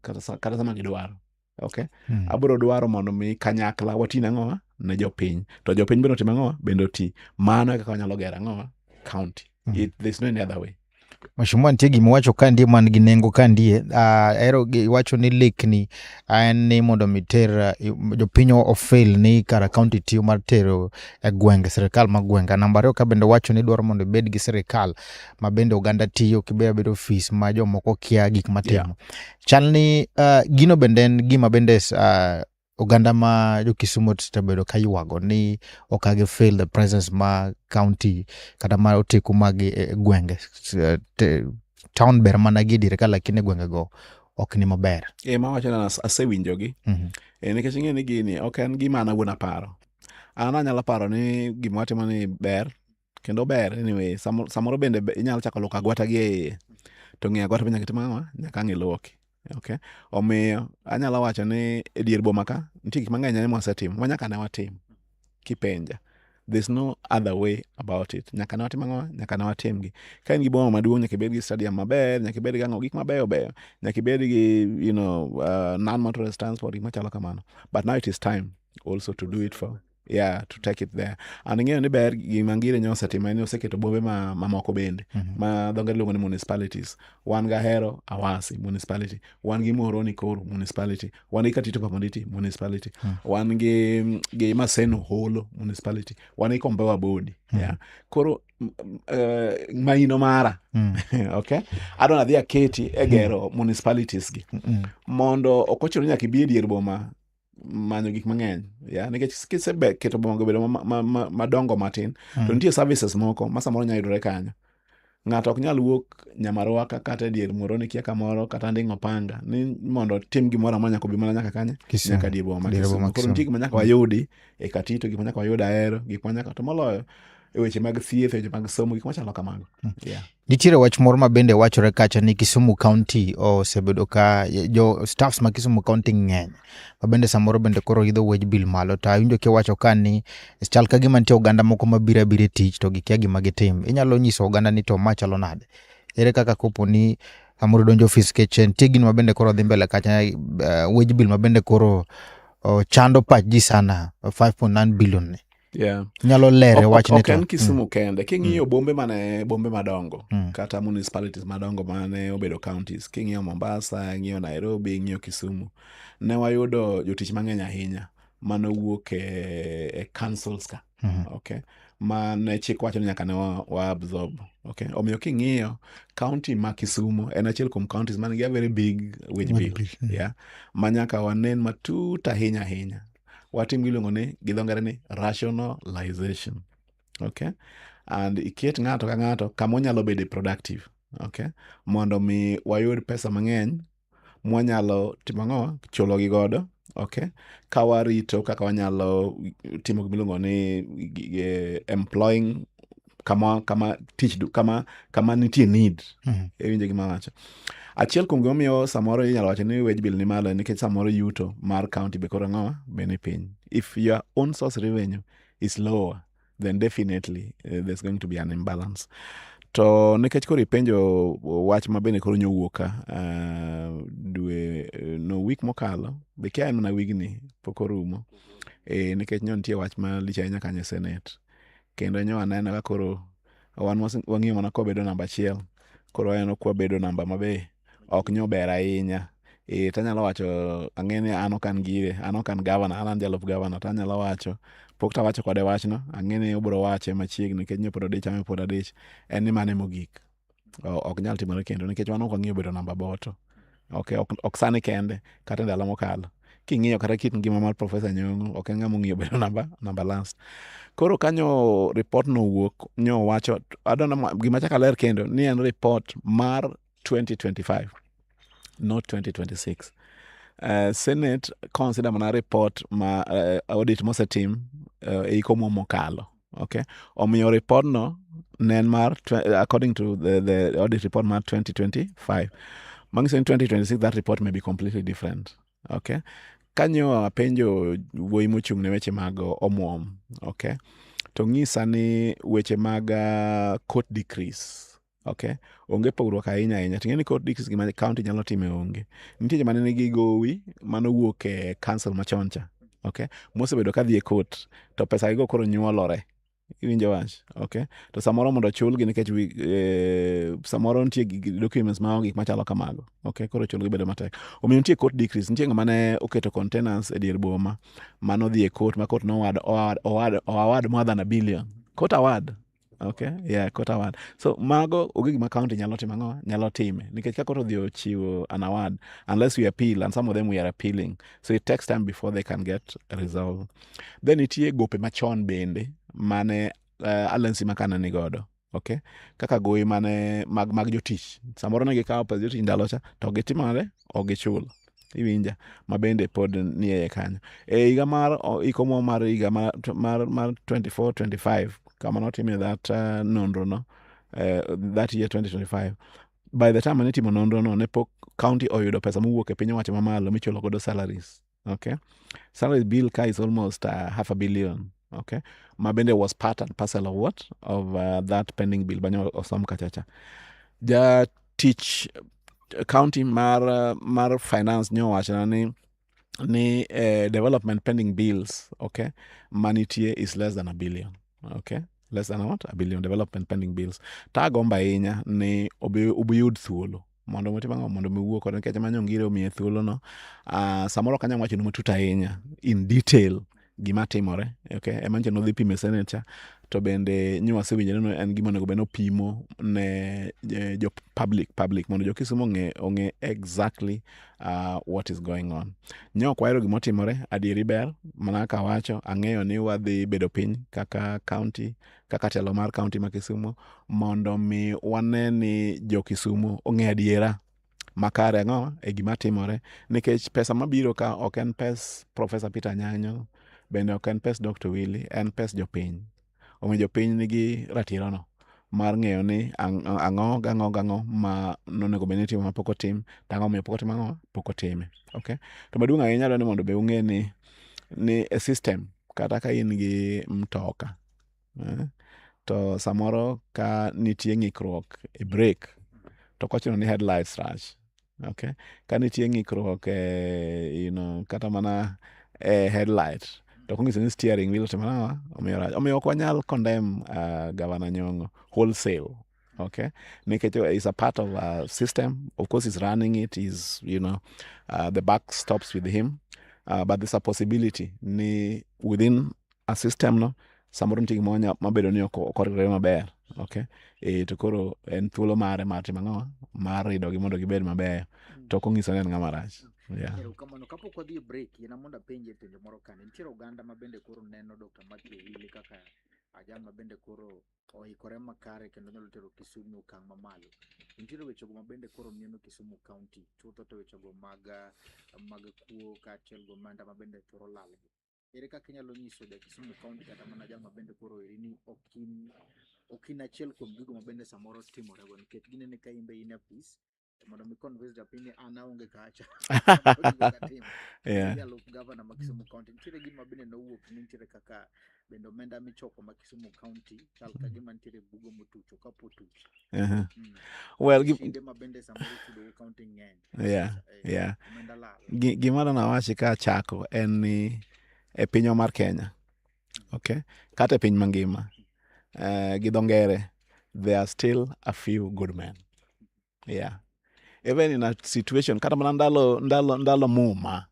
kata sama gidwaro. Okay. Abiro dwaro mondo mi kanyakla wati nang'owa ne jopiny. To jopiny bende otim ang'owa? Bende oti. Mano e kaka wanyalo gero ang'owa? County. There's no any other way. Mheshimiwa, nitie gima iwacho ka ndie man gi nengo ka ndie. Ahero iwacho ni lekni en ni mondo mi ter jopiny ofil ni kara county tiyo mar tero e gwenge, sirikal ma gwenge. Namba 2 ka bende wacho ni dwaro mondo ibed gi sirikal ma bende oganda tiyo kibedo abedo ofis ma jomoko kia gik matimo. Chal ni gino bende en gima bende oganda ma jo Kisumu osebedo ka ywago ni ok gi feel the presence ma county kata ma oteku mag gwenge. Town ber mana gi diere ka lakini gwenge go ok ni maber. Mawacho ni asewinjogi. Nikech ing'e ni gini ok en gima an awuon aparo. An anyalo paro ni gima watimo ni ber kendo ber anyway. Samoro bende inyalo chako luoko agwata gi e iye. To ng'e agwata be nyaka itim ang'o? Nyaka ang' iluoki. Okay. Omiyo anyalo wacho ni e dier boma ka nitie gik mang'eny ahinya mwasetimo ma nyaka ne watim kipenja. There's no other way about it. Nyaka ne watim ang'o? Nyaka ne watimgi. Ka in gi boma maduong' nyaka ibed gi stadium maber, nyaka ibed gi ang'o, gik mabeyo beyo. Nyaka ibed gi, non-motorized transport, gik machalo kamano. But now it is time also to do it for, yeah, to take it there. And ing'eyo ni ber gima Ngire nyo osetimo en ni oseketo bombe mamoko bende, ma dho ngere luongo ni municipalities. Wan gi Ahero Awasi municipality, wan gi Muhoroni Koru municipality, wan gi Katito Paponditi municipality, wan gi Maseno Holo municipality, wan gi Kombewa Bodi. Yeah. Koro maino mara. Okay. Adwa nadhi aketi e gero municipalities gi. Mondo ok ochuno ni nyaka ibi e dier boma manyo gik mang'eny. Yeah, nikech kiseketo boma go bedo madongo matin, to nitie services moko ma samoro nyalo yudore kanyo. Ng'ato ok nyal wuok Nyamarwaka kata e dier Muhoroni kia kamoro kata Nding'o Panga ni mondo tim gimoro amora nyaka obi mana nyaka kanye? Kisumu. Nyaka dier boma ma Dier boma Kisumu. Koro nitie Kisumu. gik ma nyaka wayudi e Katito, gik ma nyaka wayud Ahero, gik ma nyaka to moloyo e weche mag thieth, e weche mag somo, gik machalo kamago. Yeah. Nitiere wach moro ma bende wachore kacha ni Kisumu County osebedo ka jo staffs ma Kisumu County ng'eny ma bende samoro bende koro idho wage bill malo to awinjo kiwacho ka ni chal ka gima nitie oganda moko mabiro abira e tich to gikia gima gitim. Inyalo nyiso oganda ni to ma chalo nade? Ere kaka kopo ni samoro donjo ofis kech nitie gino ma bende koro dhi mbele kacha wage bill ma bende koro chando pach ji sana 5.9 billion ni. Yeah. Nyalo lere wachni Ok to. en Kisumu kende. King'iyo bombe mane bombe madongo kata municipalities madongo mane obedo counties, king'iyo Mombasa, ing'iyo Nairobi, ing'iyo Kisumu, ne wayudo jotich mang'eny ahinya manowuok e councils ka. Okay. Ma ne chik wacho ni nyaka ne wa absorb. Okay. Omiyo king'iyo county ma Kisumu en achiel kuom counties man gi a very big wage bill. Yeah. Ma nyaka wanen matut ahinya ahinya. Watim giluongo ni gi dho ngere ni rationalization. Okay. And iket ng'ato ka ng'ato kama onyalo bede productive. Okay. Mondo mi wayud pesa mang'eny mwanyalo timo ang'o? Chulo gi godo. Okay. Ka warito kaka wanyalo timo gimiluongo ni employing kama tich kama nitie need. Iwinjo gima awacho? Achiel kuom gimomiyo samoro inyalo wacho ni wage bill ni malo en nikech samoro yuto mar county be koro ang'o? Be ni piny. If your own source revenue is lower, then definitely there's going to be an imbalance. To nikech koro ipenjo wach ma bende koro nyowuok ka dwe no week mokalo, be kia en mana wigni pok orumo. Nikech nyo nitie wach malich ahinya kanyo e Senate. Kendo nyo aneno ka koro wan wang'iyo mana kwabedo namba 1, koro waneno kwabedo namba mabe ok nyo ber ahinya. Tanyalo wacho ang'e ni an ok an gire, an ok an governor, an jalup governor, tanyalo wacho pok tawacho kode wachno, ang'e ni obiro wache machiegni nikech nyo pod odich, an be pod adich, en ni mano e mogik. Ok nyal timore kendo nikech wan ok wang'iyo bedo namba boto. Okay, ok sani kende, kata e ndalo mokalo. King'iyo kata kit ngima mar Professor Nyong'o, ok en ng'ama ong'iyo bedo namba last. Koro kanyo report no owuok, nyo wacho, adwa gima chak aler kendo, ni en report mar 2025, not 2026. Senate consider mana report ma audit mosetim e hik omuom mokalo. Okay? Omiyo report no ne en mar, according to the audit report mar 2025. Manyiso ni 2026 that report may be completely different. Okay? Kanyo apenjo wuoyi mochung' ne weche mag omuom. Okay? To ng'isa ni weche mag court decrees. Okay? Onge pogruok ahinya ahinya. Ting'e ni court decrees gima county nyalo time onge. Nitie joma ne nigi gowi manowuok e council machon cha. Okay? Mosebedo ka dhi e court to pesa gigo koro nyuolore. Iwinjo wach? Okay? To samoro mondo ochulgi nikech samoro nitie documents ma gik machalo kamago. Okay? Koro chulgi bedo matek. Omiyo nitie court decrees. Nitie ng'ama ne oketo containers e dier boma manodhi e court ma court nowad oward more than a billion. Court award. Okay, yeah, court award. So mago onge gima county nyalo timo ang'o? Nyalo time. Nikech ka koro odhi ochiwo an award, unless we appeal, and some of them we are appealing. So it takes time before they can get resolved. Then nitie gope machon bende mane alensi makana ni godo. Okay? Kaka gowi mane mag jotich. Samoro ne gikawo pes jotich ndalo cha to gitimo nade? Ok gichul. Iwinja? Ma bende pod nie iye kanyo. E higa mar ikomo mar higa mar 24-25 kama notime that nonro no, that year 2025, by the time mane itimo nonro no ne pok county oyudo pesa mowuok e piny owacho mamalo michulo godo salaries. Okay? Salary bill ka is almost half a billion. Okay? Ma bende was part and parcel of what? Of that pending bill banyo osom kachacha. Jatich county mar finance nyo wachona ni development pending bills, okay, manitie is less than a billion. Okay? Less than what? A billion development pending bills. Ta agombo ahinya ni obi yud thuolo mondo motim ang'o, mondo mi wuo kode nikech manyo ngire omiye thuolo no. Samoro ok anyal wacho ni matut ahinya in detail gima timore. Okay? Ema nyicha nodhi pimo e Senate cha, to bende nyo wasewinjo ni en gima onego bed ni opimo ne jo public mondo jo Kisumu ong'e exactly what is going on. Nyo ok wahero gima otimore, adieri ber, mana kaka awacho, ang'eyo ni wadhi bedo piny kaka county, kaka telo mar county ma Kisumu, mondo mi wane ni jo Kisumu ong'e adiera makare ang'o e gima timore, nikech pesa mabiro ka ok en pes Professor Peter Anyang' Nyong'o, bende ok en pes Dr. Willy, en pes jopiny. Omiyo jopiny nigi ratirono mar ng'eyo ni ang'o gang'o gang'o ma nonego bed ni itimo mapok otim, to ang'o momiyo pok otim ang'o, pok otime. Okay? To maduong' ahinya adwa ni mondo be ung'e ni e system kata ka in gi mtoka, to samoro ka nitie ng'ikruok e brake to ok ochuno ni headlights rach. Okay? Ka nitie ng'ikruok e, kata mana e headlight to ok onyiso ni steering wheel otimo nang'o, omiyo rach. Omiyo ok wanyal condemn Governor Nyong'o wholesale. Okay? Nikech is a part of a system. Of course, he's running it. He's, the buck stops with him. But there's a possibility ni within a system no, samoro nitie gima mabedo ni ok oriwre maber. Okay? To koro en thuolo mare mar timo ang'o? Mar ridogi mondo gibed mabeyo. To ok onyiso ni en ng'ama rach. Yeah. Erokamano. Kapok wadhi e break, yiena mondo apenjie penjo moro kani. Nitiere oganda ma bende koro neno Dr. Matthew Owili kaka jal ma bende koro oikore makare kendo nyalo tero Kisumu okang' mamalo. Nitiere wechego ma bende koro mieno Kisumu County, chutho to wechego mag kuo kaachiel gi omenda ma bende thoro lal gi. Ere kaka inyalo nyiso ja Kisumu County kata mana jal ma bende koro eri ni ok in achiel kuom gigo ma bende samoro timore go, nikech ginene ka in be in e apis mondo mi convince japiny ni an aonge kacha. Jalup gavana ma Kisumu County nitiere gima bende nowuok ni nitiere kaka bende omenda michoko ma Kisumu County chal ka gima nitiere bugo motucho kapo tuch. Well, Kinde ma bende samoro chudo go county ng'eny. Omenda lal. Gima dwa nawachi ka achako en ni e pinywa mar Kenya, okay, kata e piny mangima, gi dho ngere, there are still a few good men. Yeah. Even in a situation, kata mana ndalo muma,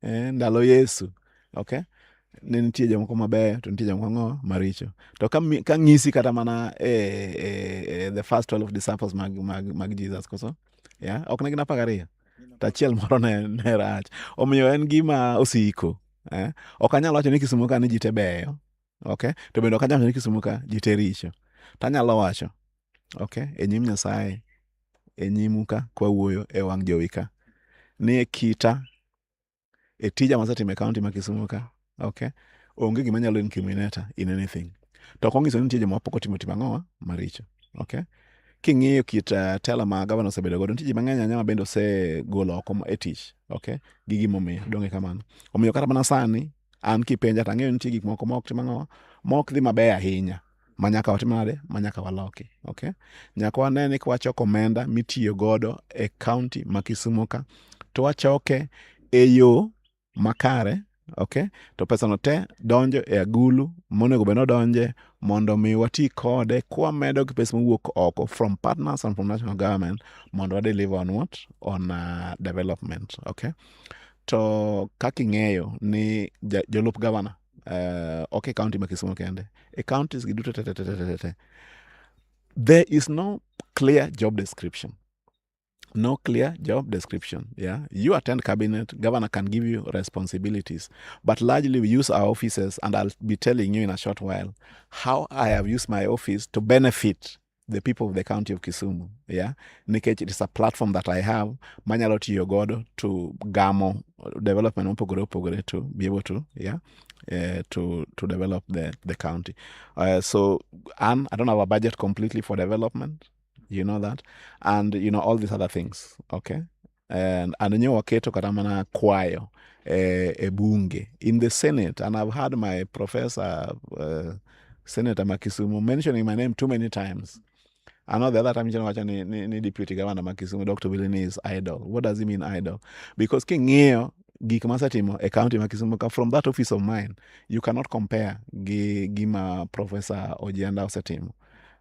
ndalo Yesu, okay? Ne nitie jomoko mabeyo to nitie jomoko ang'o maricho. To ka, ka ng'isi kata mana e the first 12 disciples mag Jesus koso? Yeah, ok ne gin 12. To achiel moro ne rach. Omiyo en gima osiko. Eh? Ok anyal wacho ni Kisumu ka ni ji te beyo. Okay? To bende ok anyal wacho ni Kisumu ka ji te richo. To anyalo wacho, okay, e nyim Nyasaye, e nyimu ka kwawuoyo e wang' jowi ka, ni e kita, e tija masetimo e county ma Kisumu ka, okay, onge gima nyalo incriminate in anything. To ok onyiso ni nitie joma pok otimo timo ang'owa maricho. Okay? King'iyo kit telo ma gavana osebedo godo, nitie ji mang'eny ahinya ma bende osegolo oko e tich, okay, gi gimomiyo, donge kamano? Omiyo kata mana sani, an kipenja to ang'eyo ni nitie gik moko ma ok tim ang'owa, ma ok dhi maber ahinya, ma nyaka watim nade, ma nyaka waloki, okay? Nyaka wane ni kwachoko omenda mitiyo godo e county ma Kisumu ka, to wachoke e yo makare, okay? To pesano te donjo e agulu monego bed ni odonje mondo mi wati kode kwamedo gi pesa mowuok oko from partners and from national government mondo wa deliver on what? On development, okay? To kaka ing'eyo ni jolup gavana ok e county ma Kisumu kende, e counties gi duto te te te te te, there is no clear job description. No clear job description. Yeah, you attend cabinet, governor can give you responsibilities, but largely we use our offices, and I'll be telling you in a short while how I have used my office to benefit the people of the county of Kisumu. Yeah, nikech it is a platform that I have manyalo tiyo godo to gamo development mopogore opogore to be able to, yeah, to develop the county. So I don't have a budget completely for development. You know that, and you know all these other things. Okay, and nyo waketo kata mana kwayo e bunge in the Senate, and I've had my professor, Senator ma Kisumu, mentioning my name too many times. I know the other time wacho ni deputy governor ma Kisumu, Dr. Willie, is idle. What does he mean, idle? Because king'iyo gik masetimo e county ma Kisumu ka from that office of mine, you cannot compare gi gima Professor Ojienda osetimo.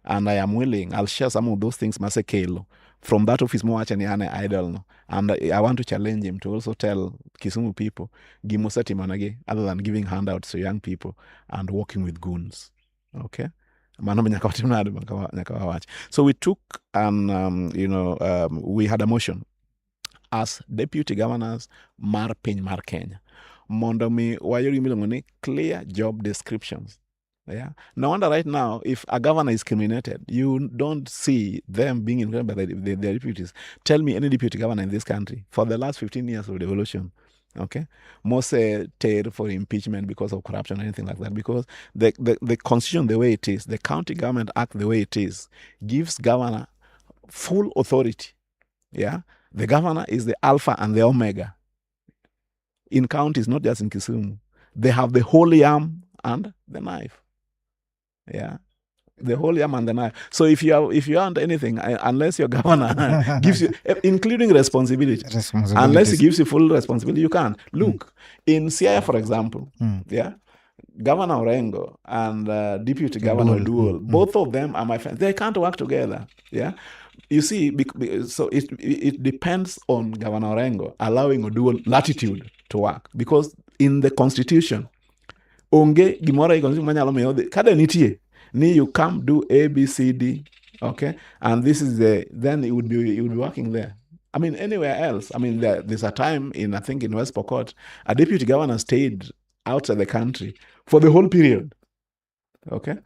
And I am willing, I'll share some of those things masekelo from that office mowacho ni an e idle no. And I want to challenge him to also tell Kisumu people gimosetimo negi other than giving handouts to young people and working with goons. Okay? Mano be nyaka watim nade, nyaka wawach. So we took an, you know, we had a motion as deputy governors mar piny mar Kenya mondo mi wayud gima iluongo ni clear job descriptions. Yeah. No wonder right now, if a governor is criminated, you don't see them being incriminated by the deputies. Tell me any deputy governor in this country for the last 15 years of devolution, okay, mose ter for impeachment because of corruption or anything like that, because the constitution the way it is, the County Government Act the way it is, gives governor full authority. Yeah. The governor is the alpha and the omega. In counties, not just in Kisumu. They have the whole yam and the knife. Yeah. The whole yam and the knife. So if you aren't anything, unless your governor gives you, including responsibility, unless he gives you full responsibility, you can't. Look, in Siaya, for example, yeah, Governor Orengo and Deputy Governor Oduol, both of them are my friends. They can't work together. Yeah. You see, so it depends on Governor Orengo allowing Oduol latitude to work, because in the constitution, onge gimoro e constitution manyalo miyo odhi. Ka de nitie ni you come do A, B, C, D, okay, and this is the, then it would be working there. I mean, anywhere else. I mean, there's a time in, I think in West Pokot, a deputy governor stayed outside the country for the whole period. Okay?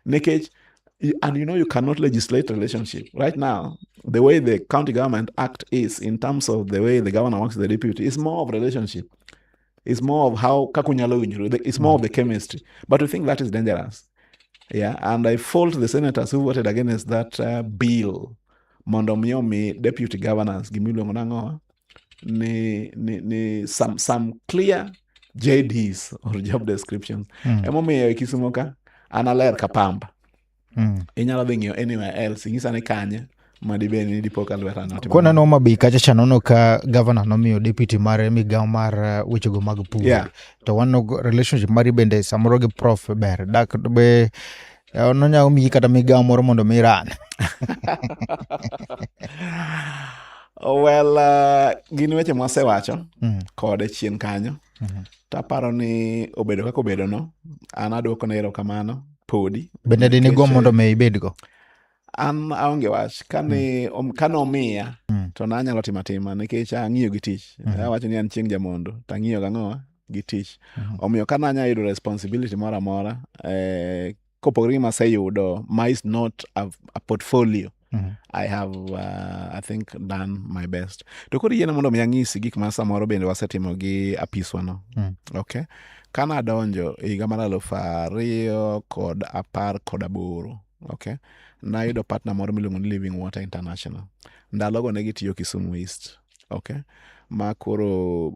Nikech, and you know you cannot legislate relationship. Right now, the way the County Government Act is, in terms of the way the governor works with the deputy, is more of relationship. It's more of how kakunyalo winjuru. It's more of the chemistry. But we think that is dangerous. Yeah, and I fault the senators who voted against that bill. Mondo miyo mi deputy governors gimiluongo nang'o ni some clear JDs or job descriptions. Emomiyo e Kisumu ka an aler ka pamba. Inyalo dhi ng'iyo anywhere else, inyisa ni kanye madibed ni dipo ka lweta notimo. Koneno Homa Bay kacha cha nono ka governor nomiyo deputy mare migawo mar wechego mag pur. To waneno relationship mari bende samoro gi prof ber. Dak be nonyalo miyi kata migawo moro mondo mi iran. Well, gin weche mwasewacho kode chien kanyo. Taparo ni obedo kaka obedo no, an aduoko ne erokamano podi. Bende dinigo Nikech, mondo mi ibedgo? An aonge wach kane kane omiya to nanyalo timo atima nikech ang'iyo gi tich. Awacho ni an chieng' jamondo to ang'iyo gang'owa gi tich. Omiyo ka nanya yudo responsibility moro amora kopogore gi maseyudo ma is not a portfolio, I have I think done my best. To koro yiena mondo mi anyisi gik ma samoro bende wasetimo gi apiswa no. Okay. Kana adonjo e higa mar 2018, okay, nayudo partner moro miluongo ni Living Water International. Ndalogo ne gitiyo Kisumu East. Okay. Ma koro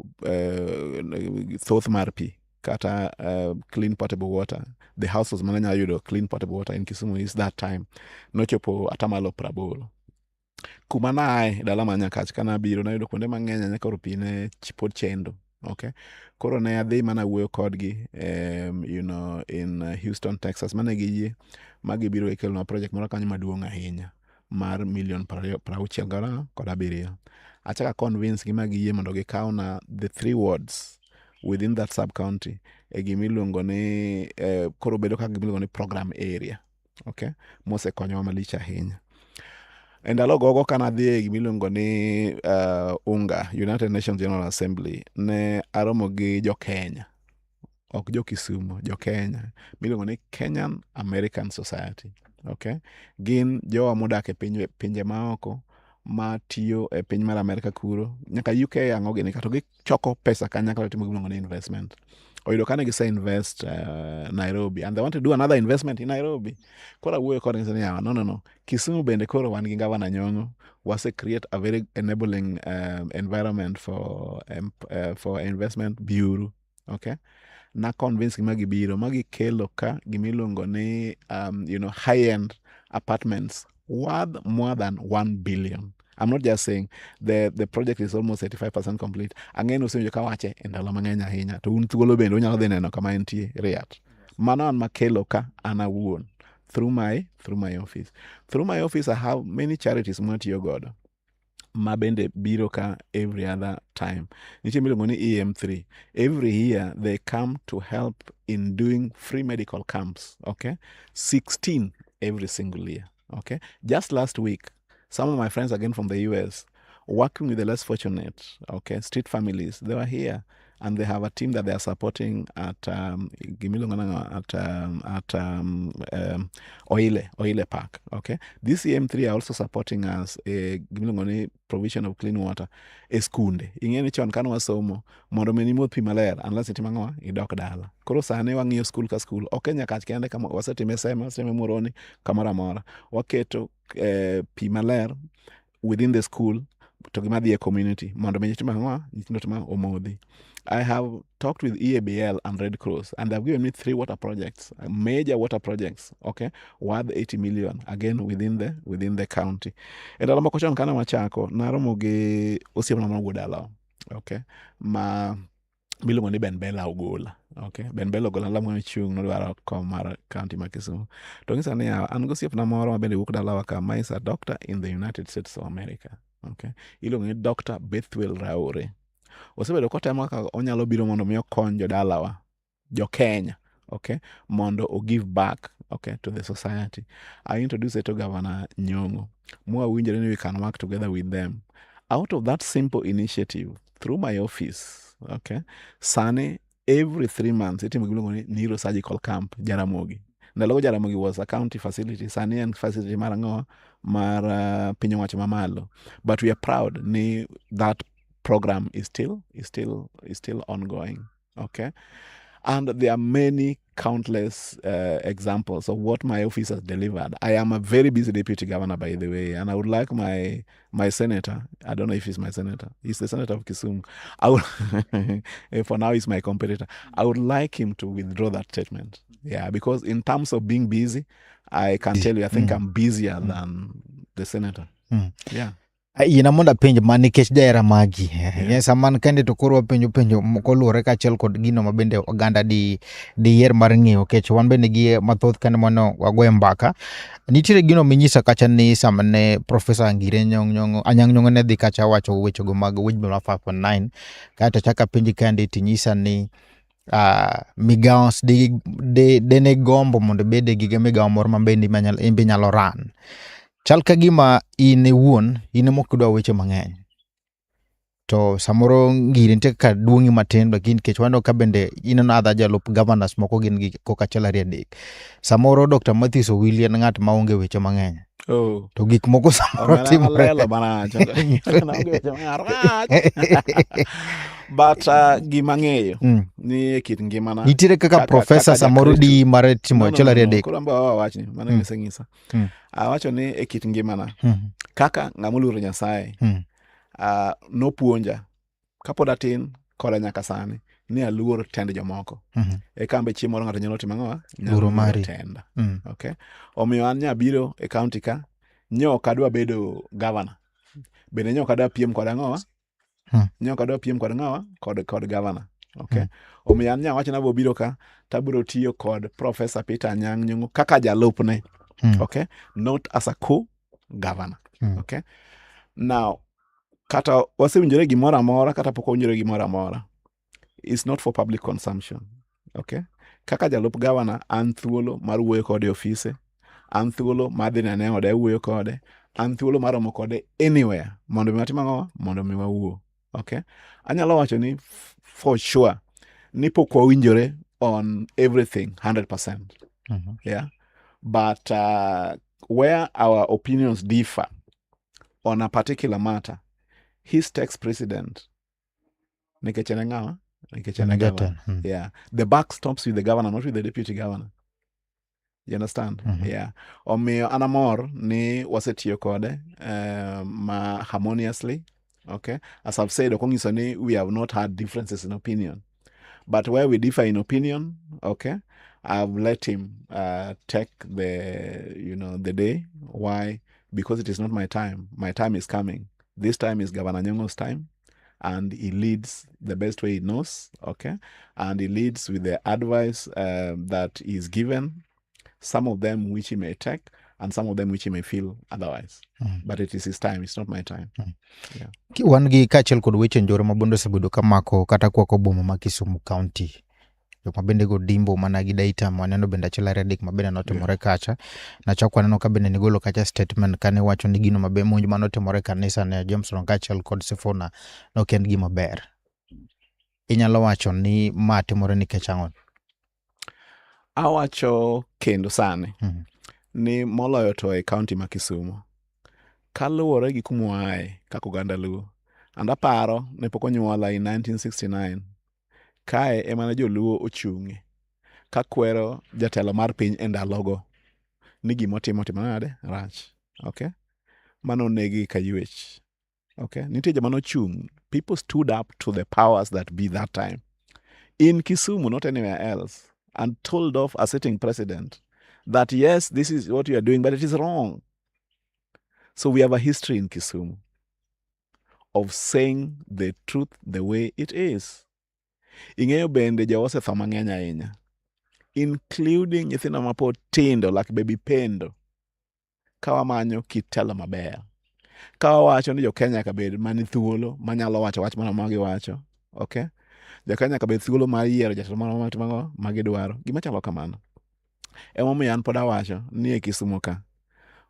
thoth mar pi kata clean potable water, the houses mane nyalo yudo clean potable water in Kisumu East that time nochopo 80%. Kuma naaye dala ma Nyakach kanabiro nayudo kuonde mang'eny ahinya koro pi ne pod chendo. Okay. Koro ne adhi mana wuoyo kodgi in Houston, Texas, mane giyie ma gibiro gikelonwa project moro kanyo maduong' ahinya mar milion 67 kod 7. Achako a convince gi ma giyie mondo gikawna the three wards within that sub county e gimiluongo ni koro bedo kaka gimiluongo ni program area. Okay. Mosekonyowa malich ahinya. E ndalo gogo kana adhi e gimiluongo ni UNGA, United Nations General Assembly, ne aromo gi jo Kenya, ok jo Kisumu, jo Kenya, miluongo ni Kenyan American Society. Okay. Gin jowa modak e pinje maoko matiyo e piny mar Amerika kuro, nyaka UK ang'o gini kato gichoko pesa kanyakla timo gimiluongo ni investment. Oyudo kane gise invest Nairobi and they want to do another investment in Nairobi. Koro awuoyo kodgi ni yawa, no, Kisumu bende koro wan gi Gavana Nyong'o, wase create a very enabling environment for investment bureau. Okay. Na convince gi ma gibiro ma gikelo ka gimiluongo ni high end apartments worth more than 1 billion. I'm not just saying the project is almost 85% complete. Ang'e ni usewinjo kawache e ndalo mang'eny ahinya. To un thuolo bende unyalo dhi neno kama entie Riat. Mano an makelo ka an awuon through my office. Through my office I have many charities mwatiyo godo ma bende biro ka every other time. Nitie miluongo ni EM3. Every year they come to help in doing free medical camps. Okay, 16 every single year. Okay, just last week, some of my friends again from the US, working with the less fortunate, okay, street families, they were here and they have a team that they are supporting at gimiluongo nang'o, at Oile Park. Okay, this EM3 are also supporting us gimiluongo ni provision of clean water e skunde. Ing'e ni chon kane wasomo mondo mi imodh pi maler unless itimo ang'o, idok dala. Koro sani wang'iyo skul ka skul, ok e Nyakach kende, kama wasetime Seme, wasetime Muhoroni, kamoro amora. Waketo pi maler within the school to gima dhi e community mondo mi nyithindo ang'o, nyithindo timo omodhi. I have talked with EABL and Red Cross and they've given me 3 water projects, major water projects, okay, worth 80 million again within the county. E ndalo moko chon kane wachako, naromo gi osiepna moro wuod dalawa, okay, ma miluongo ni Ben Bella Ogola. Okay, Ben Bella Ogola ndalo mane ochung' nodwaro kom mar county ma Kisumu. To onyisa ni an gosiepna moro ma bende wuok dalawa ka ma is a doctor in the United States of America. Okay, iluongo ni Dr. Bethuel Raore. Osebedo kotemo kaka onyalo biro mondo mi okony jodalawa, jo Kenya, okay, mondo o give back, okay, to the society. I introduced it to Governor Nyong'o. Mwawinjore ni we can work together with them. Out of that simple initiative, through my office, okay, sani every 3 months itimo gimiluongo ni neurosurgical camp Jaramogi. Ndalogo Jaramogi was a county facility, sani en facility mar ang'o, mar piny owacho mamalo. But we are proud ni that program is still ongoing. Okay, and there are many countless examples of what my office has delivered. I am a very busy deputy governor, by the way, and I would like my senator. I don't know if he's my senator. He's the senator of Kisumu. I would, for now, he's my competitor. I would like him to withdraw that statement. Yeah, because in terms of being busy, I can tell you, I think I'm busier than the senator. Yeah. Yiena mondo apenj ma nikech jahera magi. Yeah. Sama an kende to koro wapenjo penjo koluwore kaachiel kod gino ma bende oganda di diyier mar ng'eyo nikech wan bende gi mathoth kane mano wagoye mbaka. Nitiere gino minyisa kacha ni sama ne Profesa Ngire Nyong' Nyong'o Anyang' Nyong'o ne dhi kacha wacho wechego mag Wijbel mar 5.9 kaeto achako apenji kande tinyisa ni migawo dene gombo mondo ibede gi migawo moro ma bende in be inyalo run. Chal ka gima in iwuon in ema ok idwa weche mang'eny. To samoro ngiri nitie kaka duong'i matin lakini nikech waneno ka bende ineno other jalup governors moko gin gi koka achiel ariyo adek. Samoro Dr. Matthews Owili en ng'at maonge weche mang'eny. Oh. To gik moko samoro Omera timore. olelo marach. Onge weche marach. But gima ang'eyo ni e kit ngimana Nitiere kaka profesa kaka samoro Jakristo. diyi mar timo No, no, achiel no, ariyo no. adek. Koro an be awa wachni, mano isenyisa. Awacho ni e kit ngimana kaka ng'ama oluoro Nyasaye nopuonja kapod atin koda nyaka sani ni aluor tend jomoko. Eka an be chieng' moro ng'ato nyalo timo ang'owa? Nyalo Luoro luoro mari. tenda. Okay. Omiyo an nyabiro e county ka, nyo ok adwa bedo governor. Bende nyo ok adwa piem kod ang'owa? Nyo ok adwa piem kod ng'awa? Kod governor. Okay. Omiyo an nyawacho nabiro biro ka tabiro tiyo kod Professor Peter Anyang' Nyong'o kaka jalupne. Okay. Not as a co-governor. Okay. Now, kata wasewinjore gimoro amora kata pok wawinjore gimoro amora, it's not for public consumption. Okay. Kaka jalup governor, an thuolo mar wuoyo kode e ofise, an thuolo mar dhi nene e ode awuoyo kode, an thuolo mar romo kode anywhere mondo mi watim ang'o? Mondo mi wawuo. Okay. Anyalo wacho ni for sure ni pok wawinjore on everything 100%. Yeah. But where our opinions differ on a particular matter, he takes precedent. Nikech en e ng'awa? Nikech en e governor. Jatelo. Yeah. The buck stops with the governor, not with the deputy governor. You understand? Yeah. Omiyo an amor ni wasetiyo kode ma harmoniously. Okay. As I've said, ok onyiso ni we have not had differences in opinion. But where we differ in opinion, okay, I've let him take the, you know, the day. Why? Because it is not my time. My time is coming. This time is Governor Nyong'o's time, and he leads the best way he knows, okay? And he leads with the advice that is given, some of them which he may take, and some of them which he may feel otherwise. But it is his time, it's not my time. Yeah. Wan gi kaachiel kod weche njore ma bende osebedo kamako kata kwako boma ma Kisumu County. Jok ma bende go dimbo mana gi Daitam waneno bende achiel ariyo adek ma bende notimore kacha. Nachako waneno ka bende nigolo kacha statement kane wacho ni gino mabe monj manotimore e kanisa ne Jameson kaachiel kod Sifuna nok en gima ber. Inyalo wacho ni ma timore nikech ang'o? Awacho kendo sani ni moloyo to e county ma Kisumu kaluwore gi kuma waaye kaka oganda Luo. And aparo ne pok onyuola in 1969 kae ema ne joluo ochung'e kakwero jatelo mar piny e ndalogo ni gimotimo timo nade rach. Okay? Mano onegi ka ywech. Okay? Nitie joma nochung'. People stood up to the powers that be that time. In Kisumu, not anywhere else, and told off a sitting president that yes, this is what you are doing, but it is wrong. So we have a history in Kisumu of saying the truth the way it is. Ing'eyo bende jowa osetho mang'eny ahinya, including nyithindo mapod tindo like baby Pendo, ka wamanyo kit telo maber. Ka wawacho ni jo-Kenya nyaka bed mani thuolo manyalo wacho wach moro amora giwacho, okay? Jo-Kenya nyaka bed thuolo mar yiero jatelo moro amora matimo ma gidwaro. Gima chalo kamano. Emomiyo an pod awacho ni e Kisumu ka,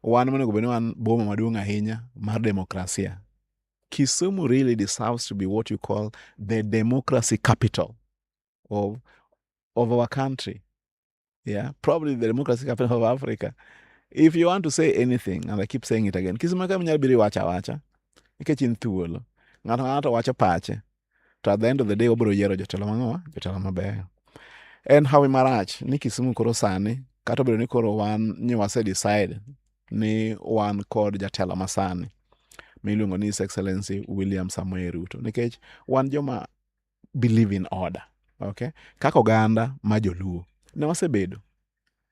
wan monego bed ni wan boma maduong' ahinya mar demokrasia. Kisumu really deserves to be what you call the democracy capital of our country. Yeah, probably the democracy capital of Africa. If you want to say anything, and I keep saying it again, Kisumu ka inyalo biro iwacho awacha, nikech in thuolo. Ng'ato ka ng'ato wacho pache. To at the end of the day, wabiro yiero jotelo mang'owa, jotelo mabeyo. En hawi marach ni Kisumu koro sani, kata obedo ni koro wan ni wase decide ni wan kod jatelo masani miluongo ni His Excellency William Samoei Ruto, nikech wan joma believe in order. Okay? Kaka oganda ma joluo ne wasebedo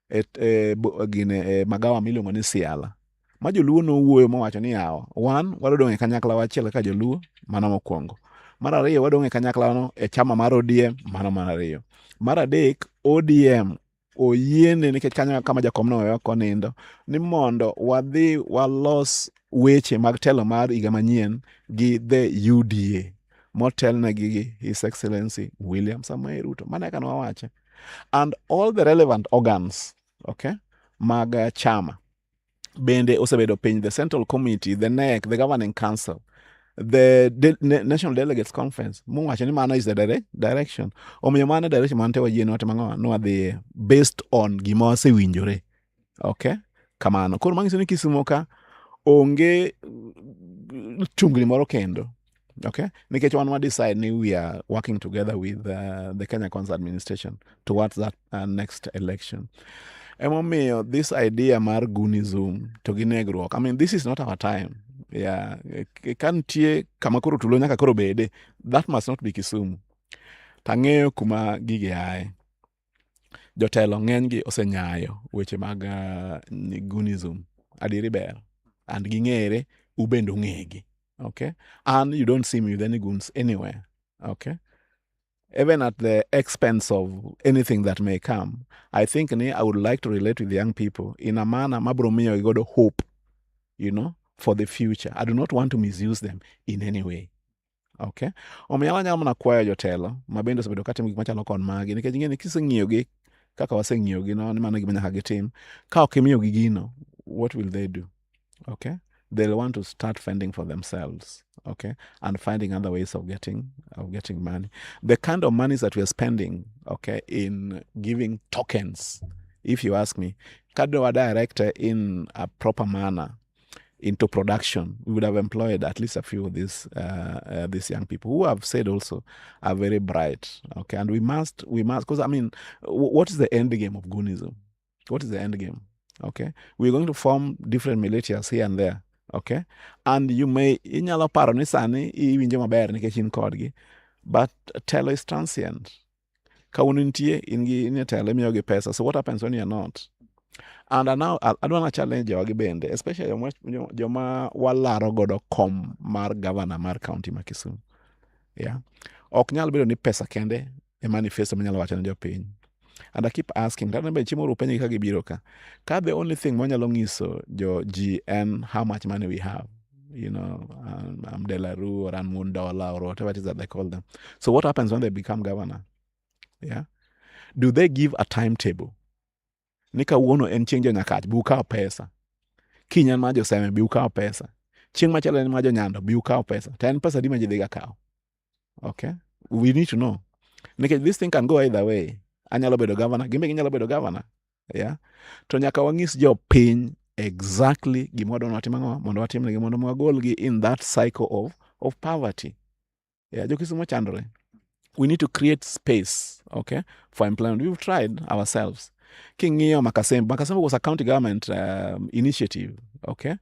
e, e, gine, e magawa miluongo ni Siala. Ma joluo nowuoyo mowacho ni yawa, wan wadong' e kanyakla achiel kaka joluo, mano mokwongo. Mar ariyo, wadong' e kanyakla no e chama mar ODM, mano mar ariyo. Mar adek, ODM oyiene nikech kanyo kama jakom nowewa konindo ni mondo wadhi walos weche mag telo mar higa manyien gi the UDA motelnegi gi His Excellency William Samoei Ruto. Mano e kaka nwawache. And all the relevant organs, okay, mag chama bende osebedo piny, the Central Committee, the NEC, the Governing Council, the National Delegates Conference, mowacho ni mano is the direction. Omiyo mano e direction mane wayie ni watimo ang'o, nwadhiye based on gima wasewinjore. Okay? Kamano. Koro manyiso ni Kisumo ka onge tungni moro kendo. Okay? Nikech wan wa decide ni we are working together with the Kenya Kwanza administration towards that next election. Emomiyo this idea mar Gunism to gi negruok, I mean, this is not our time. Yeah. Ka nitie kama koro tulo nyaka koro bede, that must not be Kisumu. Tang'eyo kuma gigi aye. Jotelo ng'enygi osenyayo weche mag Gunism. Adieri ber. And ging'ere, ubende ung'egi. Okay? And you don't see me with any goons anywhere. Okay? Even at the expense of anything that may come, I think ni I would like to relate with young people in a manner mabro miyo gigodo hope, for the future. I do not want to misuse them in any way. Okay? Omiyo anyalo mana kwayo jotelo ma bende osebedo katimo gik machalo kod magi, nikech ing'e ni kiseng'iyogi kaka waseng'iyogi no, ni mano e gima nyaka gitim. Ka ok imiyogi gino, what will they do? Okay? They'll want to start fending for themselves, okay, and finding other ways of getting money. The kind of monies that we are spending, okay, in giving tokens, if you ask me, kadwa direct in a proper manner into production, we would have employed at least a few of these young people who have said also are very bright, okay. And we must, because I mean, what is the end game of Gunism? What is the end game? Okay, we're going to form different militias here and there. Okay, and you may inyalo paro ni sani iwinjo maber nikech in kodgi, but telo is transient. Kawuono nitie in gi in e telo imiyogi pesa, so what happens when you are not? And now adwa na challenge jogi bende, especially joma walaro godo kom mar governor mar county ma Kisumu. Yeah, ok nyal bedo ni pesa kende e manifesto manyalo wacho ne jopiny. And I keep asking, kata be chiemo penjo ka gibiro ka. Ka the only thing mwanyalo nyiso jo ji en how much money we have. I'm Delaru or I'm Mundola or whatever it is that they call them. So what happens when they become governor? Yeah. Do they give a timetable? Ni kawuono en chieng' jo Nyakach, bi ukaw pesa. Kiny en mar jo Seme, bi ukaw pesa. Chieng' machielo en mar jo Nyando, bi ukaw pesa. To en pesa adi ma ji dhiga kawo? Okay. We need to know. Nikech this thing can go either way. Anyalo bedo governor, gin be ginyalo bedo governor. Yeah. To nyaka wang'is jopiny exactly gima wadwaro ni watim ang'o, mondo watimnegi, mondo wagolgi in that cycle of poverty. Yeah, jo Kisumu chandore. We need to create space, okay, for employment. We've tried ourselves. King'iyo Makasembo, Makasembo was a county government initiative, okay.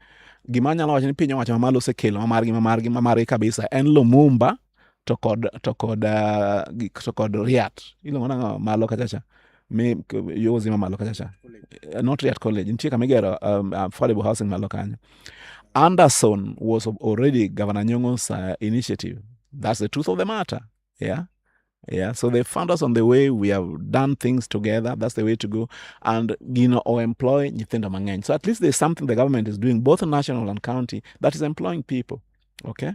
Gima anyalo wacho ni piny owacho mamalo osekelo mamargi, mamargi, mamargi kabisa en Lumumba to kod Riat. Iluongo nang'o malo kachacha? Mi yo zima malo kachacha. Not Riat College. Nitie kama igero affordable housing malo kanyo. Anderson was already Governor Nyong'o's initiative. That's the truth of the matter. Yeah. Yeah. So they found us on the way. We have done things together. That's the way to go. And, or employ nyithindo mang'eny. So at least there's something the government is doing, both national and county, that is employing people. Okay.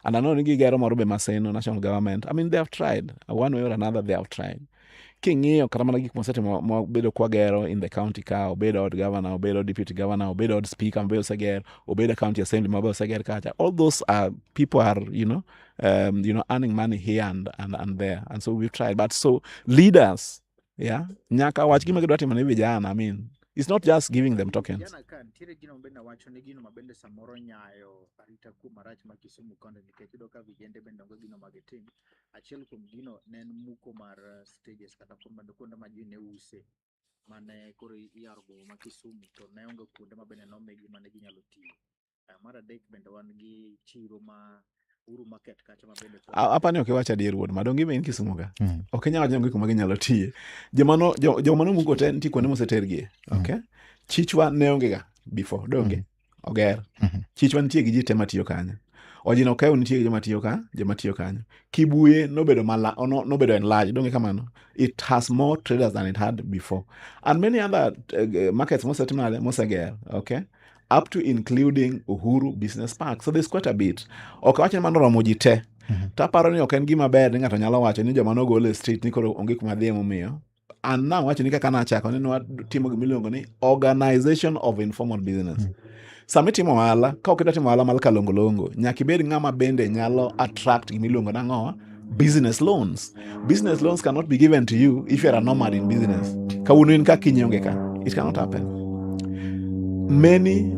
And I know gigero moro be Maseno, national government. I mean, they have tried. One way or another, they have tried. King'iyo kata mana gik mosetimo mobedo kwagero in the county ka, obedo od governor, obedo deputy governor, obedo od speaker, obedo oseger, obedo county assembly, mabe oseger kacha. All those are people are, earning money here and there. And so we've tried. But so leaders, yeah, nyaka wach gima gidwa timo ne vijana. I mean, it's not just giving them tokens. Vijana ka nitiere gino mabende wacho ni gino mabende samoro nyayo arita kuo marach ma Kisumu kondo, nikech iyudo ka vijende bende onge gino ma gitim. Achiel kuom gino ne en muko mar stages kata kuonde ma ji ne use mane koro iyaro boma ma Kisumu, to ne onge kuonde ma bende nomigi mane ginyalo tiyo. Mar adek bende wan gi chiro ma Uhuru Market kacha ma bende pod Apani ok iwach adier wuod ma, donge in Kisumu ka? Ok inyal wacho ni onge kuma ginyalo tiye. Joma nomuko te nitie kuonde mosetergie. Okay? Chichwa ne onge ga before, donge? Oger. Chichwa nitie gi ji te matiyo kanyo. Ojino Okew nitie gi joma tiyo ka, joma tiyo kanyo. Kibuye nobedo mala, nobedo enlarged, donge kamano? It has more traders than it had before. And many other markets mosetim nade, moseger, okay? Up to including Uhuru Business Park. So there's quite a bit. Ok awach ni mano oromo ji te. Taparo ni ok en gima ber ni ng'ato nyalo wacho ni joma nogol e street ni koro onge kuma dhiye momiyo. And now wacho ni kaka nachako ni nwatimo gima iluongo ni organization of informal business. Sama itimo ohala, ka ok idwa timo ohala mar kalongolongo, nyaka ibed ng'ama bende nyalo attract gima iluongo nang'o? Business loans. Business loans cannot be given to you if you are a nomad in business. Kawuono in ka kiny onge ka. It cannot happen. Many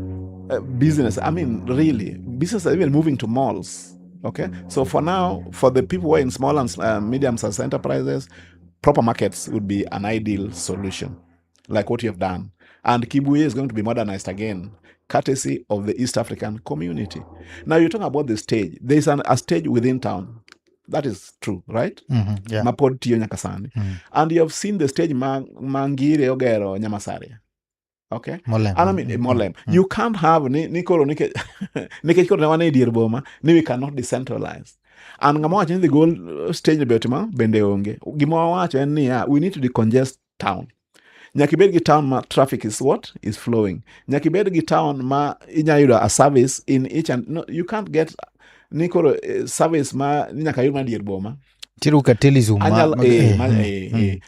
business, I mean, really, business are even moving to malls. Okay, so for now, for the people who are in small and medium-sized enterprises, proper markets would be an ideal solution, like what you have done. And Kibuye is going to be modernized again, courtesy of the East African community. Now, you're talking about the stage. There's a stage within town. That is true, right? Yeah. Ma pod tiyo nyaka sani. And you have seen the stage ma Ngire ogero Nyamasaria. Okay? Molem. And I mean, Molem. You can't have ni koro nikech koro ne wan e dier boma ni we cannot decentralize. And ng'ama wacho ni the goal stage be otimo bende onge. Gima wawacho en niya, we need to decongest town. Nyaka ibed gi town ma traffic is what? Is flowing. Nyaka ibed gi town ma inya yudo a service in each and no, you can't get ni koro service ma ni nyaka yud mana dier boma. Nitiere cartelism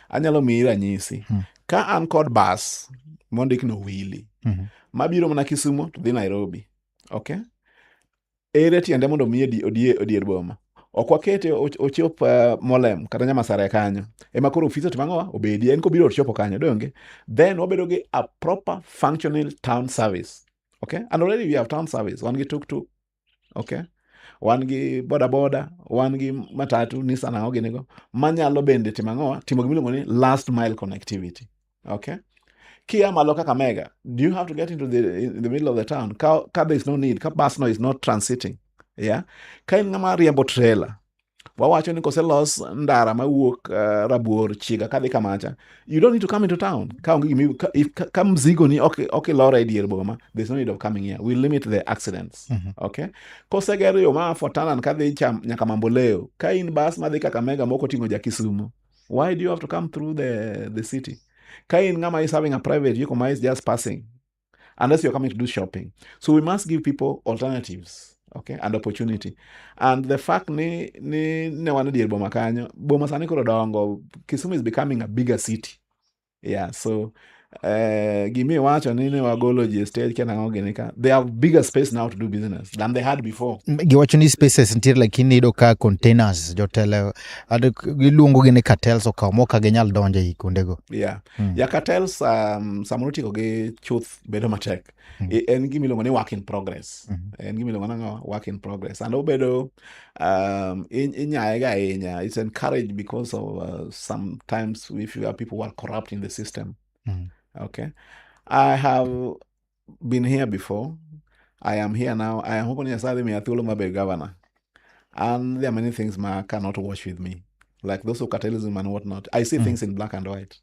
Anyalo miyi ranyisi. Ka an kod bus mondik ni Owili, mabiro mana Kisumu to dhi Nairobi. Okay? Ere tiende mondo omiye odier boma? Ok wakete ochop Molem kata Nyamasare kanyo. Ema koro ofis otimo ang'o? Obedi. En kobiro ochopo kanyo, donge? Then wabedo gi a proper functional town service. Okay? And already we have town service. Wan gi tuk-tuk. Okay? Wan gi boda boda, wan gi matatu, Nissan ang'o gini go, manyalo bende timo ang'o? Timo gima iluongo ni last mile connectivity. Okay? Kia malo Kakamega, do you have to get into in the middle of the town? Ka there is no need, ka bus no is not transiting. Yeah? Ka in ng'ama riembo trailer, wawacho ni koselos ndara mawuok Rabuor Chiga kadhi Kamacha, you don't need to come into town. Ka onge gimi, ka, if, ka mzigo ni ok ilore e dier boma, there's no need of coming here. We limit the accidents. Okay? Koseger yo ma Fortanan kadhi nyaka Mamboleo, ka in bus madhi Kakamega moko oting'o ja Kisumu, why do you have to come through the city? Ka in ng'ama is having a private vehicle ma is just passing, unless you're coming to do shopping. So we must give people alternatives, okay, and opportunity. And the fact ni ne wan e dier boma kanyo, boma sani koro dongo, Kisumu is becoming a bigger city. Yeah, so gimi wacho ni ne wagolo ji e stage kendo ang'o gini ka, they have bigger space now to do business than they had before. Giwacho ni spaces nitiere lakini iyudo ka containers jotelo giluongo gi ni cartels okawo mok ka ginyal donjo ei kuondego. Yeah. Yeah, cartels samoro tieko gi chuth bedo matek. En gima iluongo ni work in progress. En gima iluongo nang'o? Work in progress. And obedo inyaye ga ahinya. It's encouraged because of sometimes if you have people who are corrupt in the system. Okay. I have been here before. I am here now. I am hoping Nyasaye dhi miya thuolo mar bedo governor. And there are many things ma cannot wash with me. Like those of cartelism and whatnot. I see things in black and white.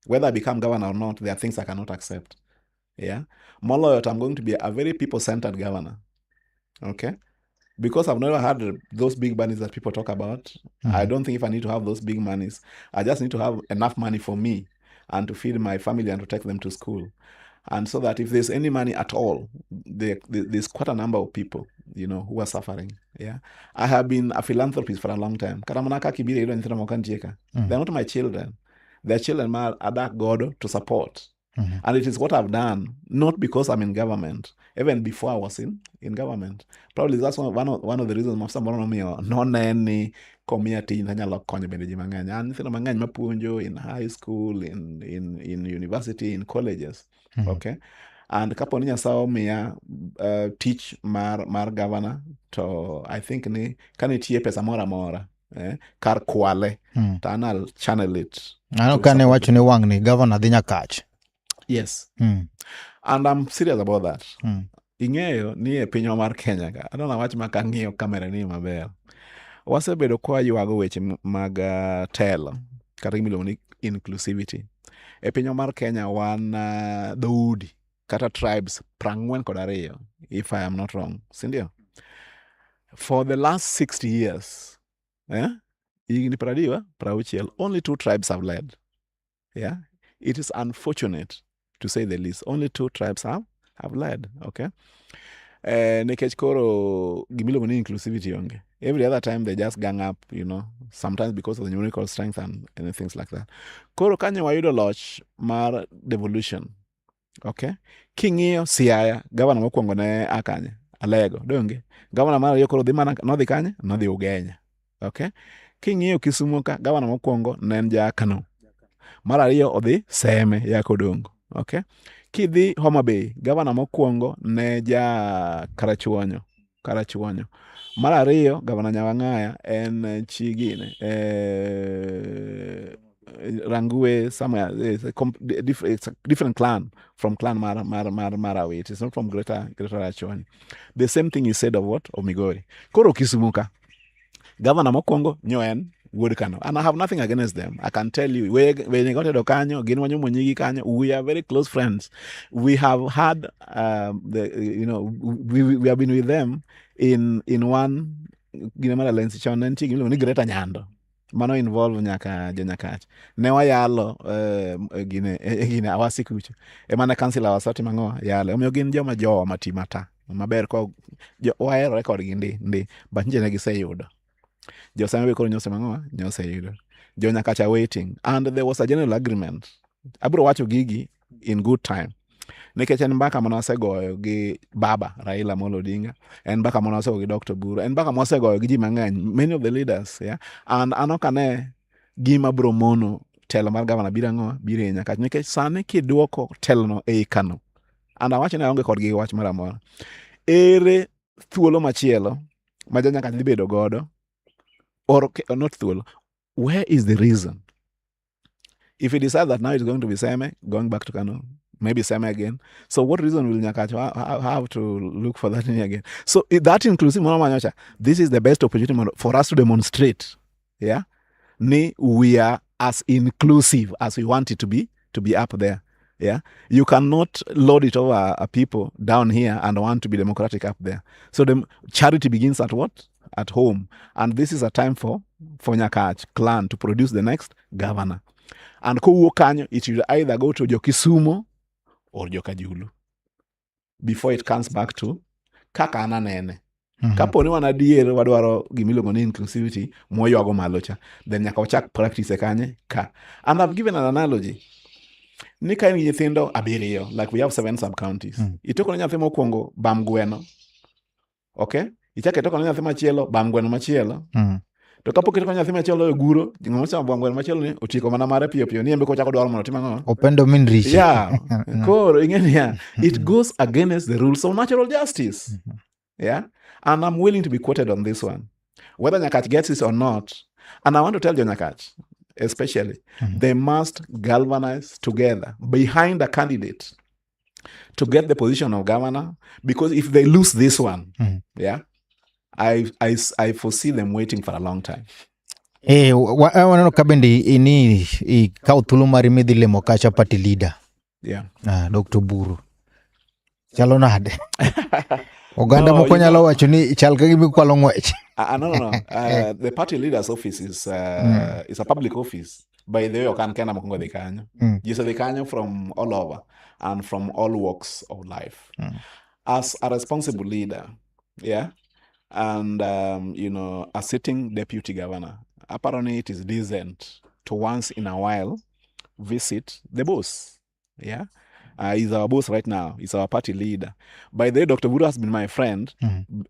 Whether I become governor or not, there are things I cannot accept. Yeah. Moloyo, I'm going to be a very people-centered governor. Okay. Because I've never had those big monies that people talk about. I don't think if I need to have those big monies, I just need to have enough money for me and to feed my family and to take them to school. And so that if there's any money at all, there's quite a number of people, who are suffering. Yeah. I have been a philanthropist for a long time. Kata mana kaka ibiro iyudo nyithindo moko nitie ka. They're not my children. They're children ma adak godo to support. And it is what I've done, not because I'm in government, even before I was in government. Probably that's one of the reasons ma samoro nomiyo noneni komiya tich anyalo konyo bende ji mang'eny. An nyithindo mang'eny mapuonjo in high school, in university, in colleges. Okay. And kapo ni Nyasaye omiya tich mar governor, to I think ni ka nitie pesa moro amora, kar kwale, to an I'll channel it. Aneno to ka ne support wacho ni wang' ni governor dhi Nyakach. Yes. And I'm serious about that. Ing'eyo ni e pinywa mar Kenya ka, adwa wach ma kang'iyo kamera ni maber. Wasebedo kwa ywago weche mag telo, kata gima iluongo ni inclusivity. E pinywa mar Kenya wan dhoudi. kata tribes 42, if I am not wrong, sindio? For the last 60 years, eh? Higni 60, 60, only two tribes have led. Yeah, it is unfortunate to say the least. Only two tribes have led. Okay, nikech koro gimiluongo ni inclusivity onge. Every other time they just gang up, sometimes because of the numerical strength and things like that. Koro kanyo wayudo loch mar devolution. Okay, king'iyo Siaya, gavana mokwongo ne a kanye? Alego, donge? Gavana mar ariyo koro dhi mana nodhi kanye? Nodhi Ugenya. Okay, king'iyo Kisumu ka, gavana mokwongo ne en ja Kano. Mar ariyo odhi Seme ya Kodongo. Okay, kidhi Homa Bay, gavana mokwongo ne ja Karachuonyo. Karachuonyo. Mar ariyo, gavana Nyawang'aya en chi gine. Rangue somewhere, it's a different clan from clan Mar Awiti. It's not from Greater Rachuonyo. The same thing is said of what? Of Migori. Koro Kisumu ka, gavana mokwongo nyo en wuod Kano. And I have nothing against them. I can tell you, we gotedo kanyo, gin wanyuomo nyigi kanyo. We are very close friends. We have had, the, you know, we have been with them in one gine mar Alensi chon ne nitie gimiluongo ni Greater Nyando. Mano involve nyaka jonyakach. Ne wayalo gine Awasi kucho. Ema ne council Awasi timo ang'o? Yale. Omiyo gin joma jowa mati mata. Maber ko waherore kodgi ndi ndi. But nje ne giseyudo. Jo Seme be koro nyose mang'o? Nyose yudo. Jo Nyakach are waiting. And there was a general agreement. Abiro wacho gigi in good time. Nikech en mbaka mane wasegoyo gi baba Raila Amolo Odinga, en mbaka mane wasegoyo gi Dr. Oburu, en mbaka mwasegoyo gi ji mang'eny, many of the leaders, yeah? And an ok ane gima biro mono telo mar gavana biro ang'o? Biro e Nyakach. Nikech sani kiduoko telono ei Kano, and awacho ni aonge kodgi wach moro amora. Ere thuolo machielo ma jo Nyakach dhi bedo godo, or not thuolo, where is the reason? If he decides that now it's going to be Seme, going back to Kano, maybe Seme again. So what reason will Nyakach have to look for that again? So that inclusive Manyocha, this is the best opportunity for us to demonstrate, yeah, ni we are as inclusive as we want it to be up there. Yeah, you cannot lord it over a people down here and want to be democratic up there. So the charity begins at what? At home. And this is a time for Nyakach clan to produce the next governor. And kowuok kanyo, it will either go to Jokisumo or Jokajulu before it comes back to kaka an anene. Kapo ni wan adier wadwaro gimiluongo ni inclusivity mwaywago malo cha, then nyaka wachak practice e kanye ka. And I've given an analogy. Ni ka in gi nyithindo abiriyo, like we have 7 sub-counties. Itoko ne nyathi mokwongo bam gweno. Okay? Ichako itoko ne nyathi machielo bam gweno machielo. To kapok itoko ne nyathi machielo e guro, ng'ama osechamo bam gweno machielo ni otieko mana mare piyo piyo ni en be kochako dwaro mondo otim ang'o? Opendo min riche. Yeah. Koro ing'e niya, it goes against the rules of natural justice. Yeah. And I'm willing to be quoted on this one. Whether Nyakach gets it or not. And I want to tell you, Nyakach, especially, they must galvanize together behind a candidate to get the position of governor, because if they lose this one, yeah, I foresee them waiting for a long time. Waneno ka bende ni ikawo thuolo mari midhi lemo kacha party leader. Dr. Oburu. Chalo nade? Oganda No, moko you nyalo know wacho ni chal ka gima ikwalo ng'wech. No, no. The party leader's office is a public office. By the way, ok an kenda mokwongo dhi kanyo. Ji osedhi kanyo from all over and from all walks of life. As a responsible leader, yeah, and a sitting deputy governor, apparently it is decent to once in a while visit the boss. Yeah. He's our boss right now. He's our party leader. By the way, Dr. Oburu has been my friend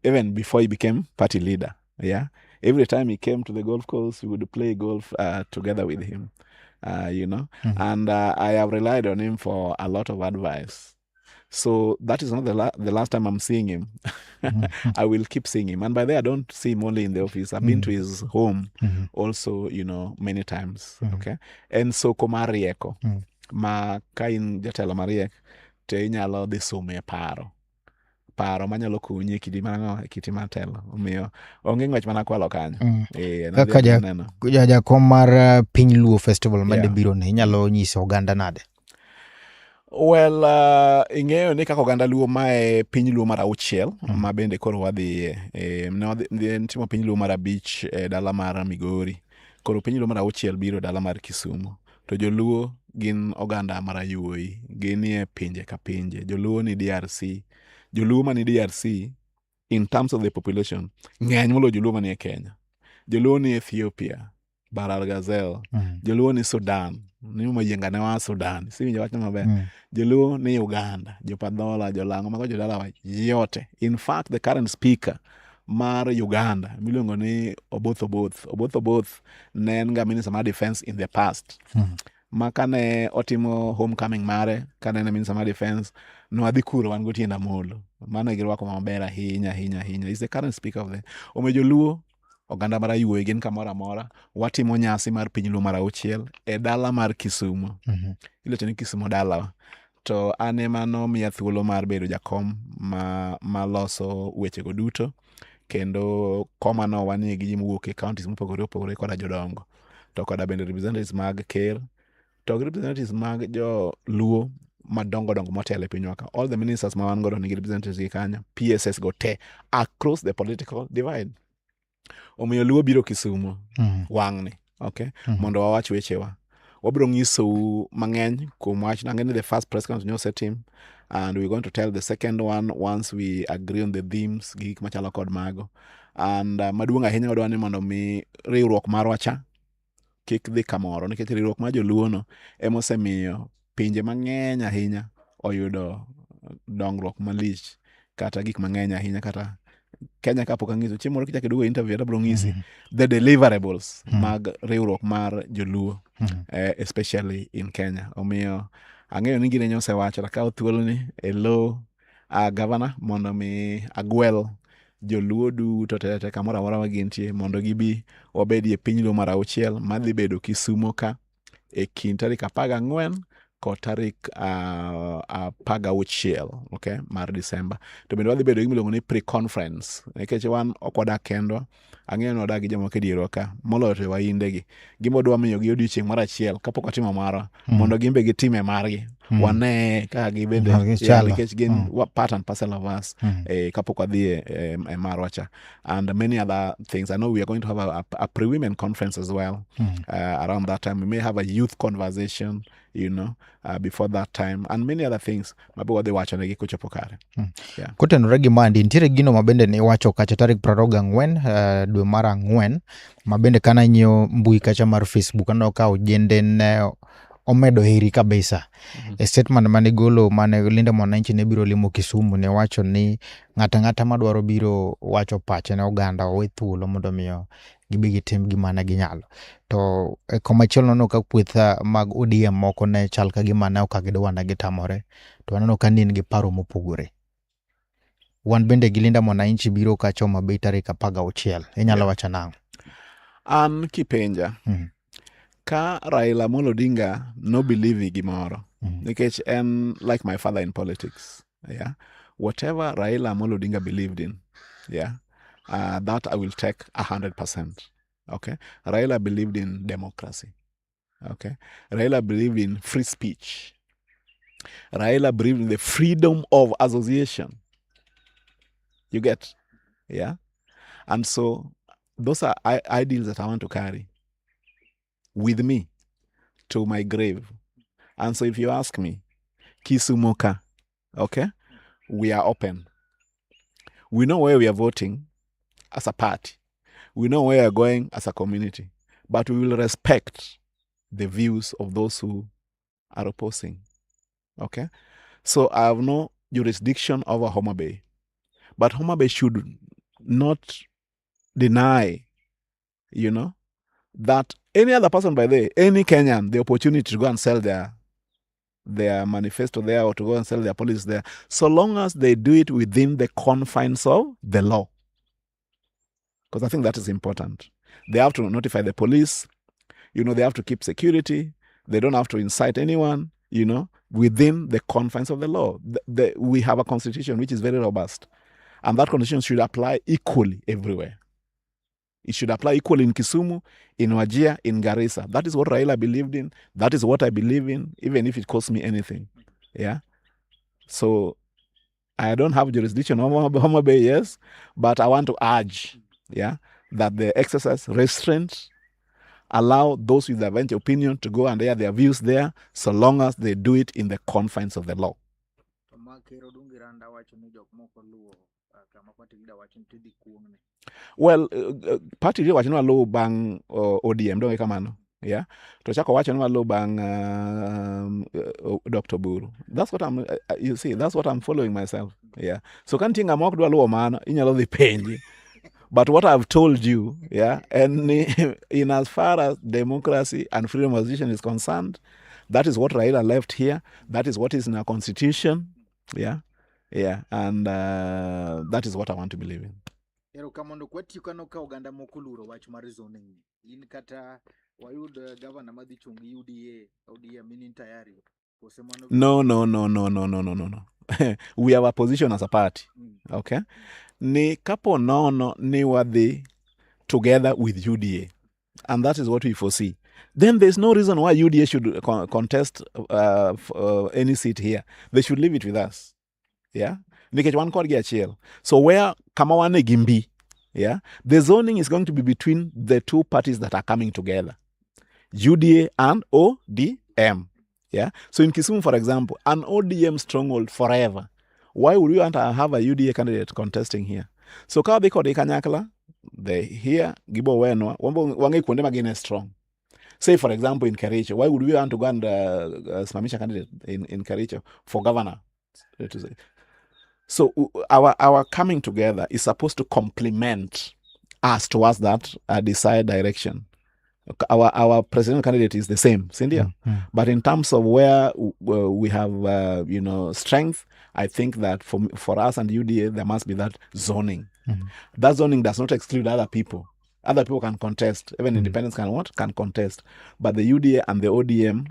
even before he became party leader. Yeah. Every time he came to the golf course, we would play golf together with him, And I have relied on him for a lot of advice. So that is not the last time I'm seeing him. I will keep seeing him. And by the way, I don't see him only in the office. I've been to his home also, many times. Okay. And so komarieko. Ma ka in jatelo mariek to inyalo dhi somo e paro. Paro manyalo konyi e kidi mar ang'o, e kiti mar telo. Omiyo onge ng'wech mana kwalo kanyo. Kaka Nadhi aneno. Jakom mar Piny Luo Festival made biro ni, inyalo nyiso oganda nade? Well, ing'eyo ni kaka oganda Luo mae piny Luo mar auchiel ma bende koro wadhiye. Ne wadhi timo piny Luo mar abich e dala mar Migori. Koro piny Luo mar auchiel biro e dala mar Kisumu. To joluo gin oganda mar ayuoyi. Ginie pinje ka pinje. Joluo ni DRC. Joluo mani DRC in terms of the population ng'eny moloyo joluo manie Kenya. Joluo ni Ethiopia, Bahr el Ghazal. Joluo ni Sudan. Ni mayienga ne waa Sudan. Isiwinjo wachno maber? Joluo ni Uganda, Jopadhola, Jolang'o, mago jodalawa yote. In fact, the current speaker mar Uganda miluongo ni Oboth Oboth. Oboth Oboth ne en ga minister mar defense in the past. Ma kane otimo homecoming mare, kane en minister mar defense, nwadhi kuro wan gotieno Amolo. Mano girwako maber ahinya ahinya ahinya. He's the current speaker of the. Omiyo joluo oganda mar ayuoyi gin kamoro amora. Watimo nyasi mar piny Luo mar auchiel e dala mar Kisumu. Ilocho ni Kisumu dalawa. To an ema nomiya thuolo mar bedo jakom ma loso wechego duto. Kendo komano wanie gi ji mowuok e counties mopogore opogore koda jodongo. To koda bende representatives mag ker. To gi representatives mag joluo madongo dongo motelo e pinywa ka. All the ministers ma wan godo nigi representatives gi kanyo. PSS go te across the political divide. Omiyo Luo biro Kisumu wang'ni. Okay? Mondo wawach wechewa. Wabiro nyisou mang'eny kuom wach. Ang'e ni the first press conference nyosetim and we're going to tell the second one once we agree on the themes gi gik machalo kod mago. And maduong' ahinya wadwa ni mondo mi riwruok marwa cha kik dhi kamoro nikech riwruok mar joluo no emosemiyo pinje mang'eny ahinya oyudo dongruok malich kata gik mang'eny ahinya kata Kenya kapok ang'iso chieng' moro kichako iduogo interview abiro ng'isi the deliverables mag riwruok mar joluo especially in Kenya. Omiyo ang'eyo ni gine osewacho to akawo thuoloni e lo governor mondo mi agwel joluo duto te te kamoro amora ma gintie mondo gibi wabedie piny Luo mar auchiel madhi bedo Kisumo ka e kind tarik 14 kod tarik 16, okay, mar Disemba. To bende wadhi bedo gi gimiluongo ni pre-conference nikech wan ok wadak kendwa, ang'eyo ni wadak gi jomoko e dierwa ka moloyo to wainde gi. Gima wadwa miyogi odiochieng' mar achiel kapok watimo marwa mondo gin be gitime margi. Wane kaka gibende Gichalo. Nikech gin part and parcel of us kapok wadhi e marwa cha. And many other things. I know we are going to have a pre-women conference as well around that time. We may have a youth conversation before that time and many other things mabe wadhi wacho negi kochopo kare. Kotenore gi mandi, nitiere gino mabende niwacho kacha tarik 24 dwe mar ang'wen mabende kana ng'iyo mbui kacha mar Facebook aneno ka ojende ne omedo heri kabisa. E statement mane igolo mane Linda Mwananchi ne biro limo Kisumu ne wacho ni ng'ato ang'ata madwaro biro wacho pache ne oganda owe thuolo mondo miyo gibi gitim gima ne ginyalo. To e komachielo naneno ka kweth mag ODM moko ne chal ka gima ne ok gidwa ne gitamore. To aneno ka ne in gi paro mopogore. Wan bende gi Linda Mwananchi biro kacha Homa Bay tarik 16. Inyalo wacho nang'o? An kipenja, ka Raila Amolo Odinga no believe gimoro, nikech en like my father in politics, yeah. Whatever Raila Amolo Odinga believed in, yeah, that I will take 100%. Okay, Raila believed in democracy. Okay, Raila believed in free speech. Raila believed in the freedom of association. You get, yeah, and so those are ideals that I want to carry with me to my grave. And so if you ask me, Kisumu ka, okay, we are open. We know where we are voting as a party. We know where we are going as a community. But we will respect the views of those who are opposing. Okay? So I have no jurisdiction over Homa Bay. But Homa Bay should not deny that any other person by the way, any Kenyan, the opportunity to go and sell their manifesto there or to go and sell their policies there, so long as they do it within the confines of the law. Because I think that is important. They have to notify the police, they have to keep security, they don't have to incite anyone within the confines of the law. We have a constitution which is very robust, and that constitution should apply equally everywhere. It should apply equally in Kisumu, in Wajir, in Garissa. That is what Raila believed in. That is what I believe in, even if it costs me anything. Yeah. So I don't have jurisdiction over Homa Bay, yes, but I want to urge, yeah, that they exercise restraint, allow those with divergent opinion to go and air their views there, so long as they do it in the confines of the law. To ma Ker Odungi Randa wacho ni jok moko luwo kama party leader wacho ni tidhi kuong'ne. Well, party leader wacho ni waluw bang' ODM, donge kamano? Yeah. To chako wacho ni waluw bang' Dr. Oburu. That's what I'm, you see, that's what I'm following myself. Yeah. So ka nitie ng'ama ok dwa luwo mano, inyalo dhi penji. But what I've told you, yeah, and in as far as democracy and freedom of association is concerned, that is what Raila left here. That is what is in our constitution. Yeah. Yeah. And that is what I want to believe in. Erokamano kwatiyo kano ka oganda moko oluoro wach mar zoning ni. In kata wayud gavana madhi chung' gi UDA, ODM in tayari. Kose mano No, no, no, no, no, no, no, no, no. We have a position as a party. Okay. Ni kapo nono ni wadhi together with UDA, and that is what we foresee. Then there's no reason why UDA should contest any seat here. They should leave it with us. Yeah. Nikech wan kodgi achiel. So where kama wan e gi mbi, yeah, the zoning is going to be between the two parties that are coming together, UDA and ODM. Yeah. So in Kisumu, for example, an ODM stronghold forever. Why would we want to have a UDA candidate contesting here? So ka wadhi kodgi kanyakla, they here gibo wenwa, wambo wang'e kuonde ma gin e strong. Say, for example, in Kericho, why would we want to go and simamisha candidate in Kericho for governor? To say. So our coming together is supposed to complement us towards that desired direction. Our presidential candidate is the same, sindio? But in terms of where we have strength, I think that for us and UDA there must be that zoning. That zoning does not exclude other people. Other people can contest. Even independents can what? Can contest. But the UDA and the ODM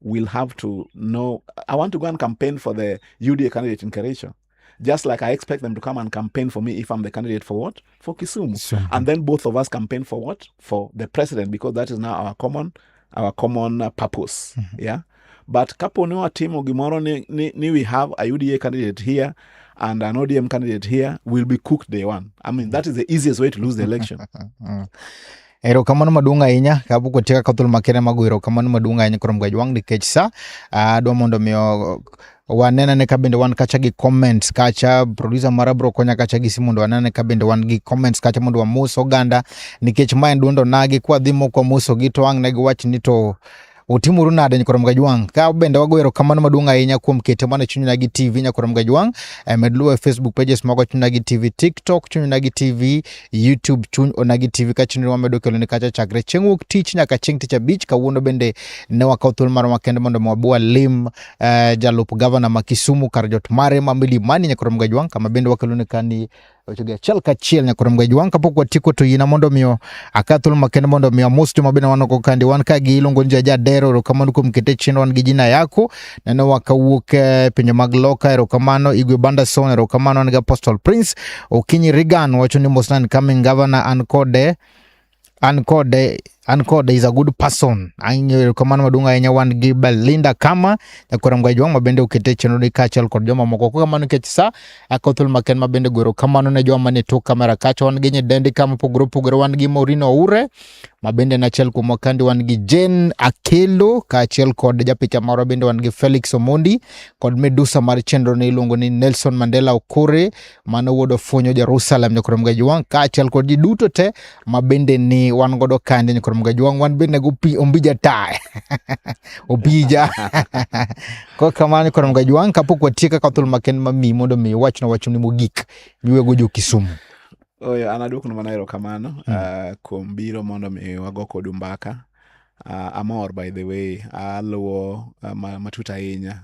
will have to know. I want to go and campaign for the UDA candidate in Kericho. Just like I expect them to come and campaign for me if I'm the candidate for what? For Kisumu. Kisumu. And then both of us campaign for what? For the president, because that is now our common purpose. Yeah. But kapo ni watimo gimoro ni we have a UDA candidate here and an ODM candidate here, will be cooked day one. I mean, that is the easiest way to lose the election. Erokamano maduong' ahinya kapok watieko ka thuolo makende mag goyo erokamano maduong' ahinya kuom Gajwang' nikech sa adwa mondo miyo wanene ka bende wan kacha gi comments kacha. Producer mara bro konya kacha gi simu mondo wanene ka bende wan gi comments kacha mondo wamos oganda nikech ma en duond onagi kwadhi mok wamosogi to ang' ne giwach ni to utimuru nade nyakwarom Gajwang'. Ka bende wago erokamano maduong' ahinya kuom kete mana Chuny Onagi TV. Nyakwarom Gajwang', med luwo e Facebook pages magwa, Chuny Onagi TV, TikTok Chuny Onagi TV, YouTube Chuny Onagi TV, ka chenro wamedo kelo ni kacha chakre chieng' wuok tich nyaka chieng' tich abich. Kawuono bende ne wakawo thuolo marwa makende mondo wabi walim jalup gavana ma Kisumu kar jot mare ma Milimani, nyakwarom Gajwang', kama bende wakelo ni kani wechegi achiel kachiel. Nyakwarom Gajwang', kapok watieko to yiena mondo miyo akaw thuolo makende mondo miyo amos joma bende wan oko kandi. Wan ka gi iluongo ni Jajadero, erokamano kuom kete chenro. Wan gi jina yako neno wakawuok e pinje mag loka, erokamano. Igwe Bandason, erokamano. Wan gi Apostle Prince Okinyi Regan wacho ni mosna incoming governor, an kode is a good person. Ang'eyo, erokamano maduong' ahinya. Wan gi Belinda Kama, nyakwarom Gajwang', ma bende okete chenro ni kaachiel kod joma moko. Kamano nikech sa akawo thuolo makende ma bende goyo erokamano ne joma manie tok kamera kacha. Wan gi nyidendi kama opogore opogore. Wan gi Maureen Oure ma bende en achiel kuomwa kandi. Wan gi Jane Akelo kaachiel kod japicha marwa. Bende wan gi Felix Omondi kod medusa mar chenro ni iluongo ni Nelson Mandela Okore, mano wuod Ofunyo Jerusalem, nyakwarom Gajwang', kaachiel kod ji duto te ma bende ni wan godo kandi, nyakwarom Gajwang'. Wan bende go Ombija ta Obija ko kamano, nyakwarom Gajwang', kapok watieko, akawo thuolo makende mamiyi mondo mi iwachna wachni mogik miwego jo Kisumu. Oyo, an aduokonu mana erokamano kuom biro mondo mi wago kodu mbaka. Amor by the way, aluwo matut ahinya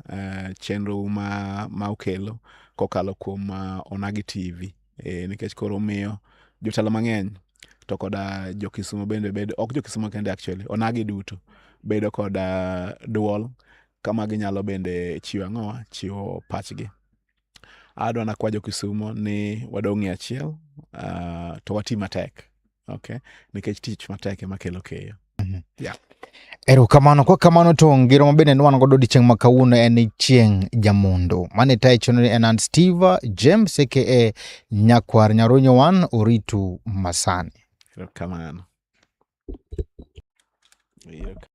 chenro ma ukelo kokalo kuom Onagi TV. Nikech koro miyo jotelo mang'eny to koda jo Kisumu bende bedo, ok jo Kisumu kende actually, onagi duto bedo koda duol kama ginyalo bende chiwo ang'owa, chiwo pachgi. Adwa nakwa jo Kisumo ni wadong' e achiel to wati matek. Okay? Nikech tich matek ema kelo keyo. Yeah. Erokamano. Kwa kamano to ngero mabende ne wan godo odiochieng' ma kawuono en ni chieng' jamondo. Mane tayo chenro ni en an Steve James aka Nyakwar Nyarunyo wan oritu masani. Erokamano. Erokamano.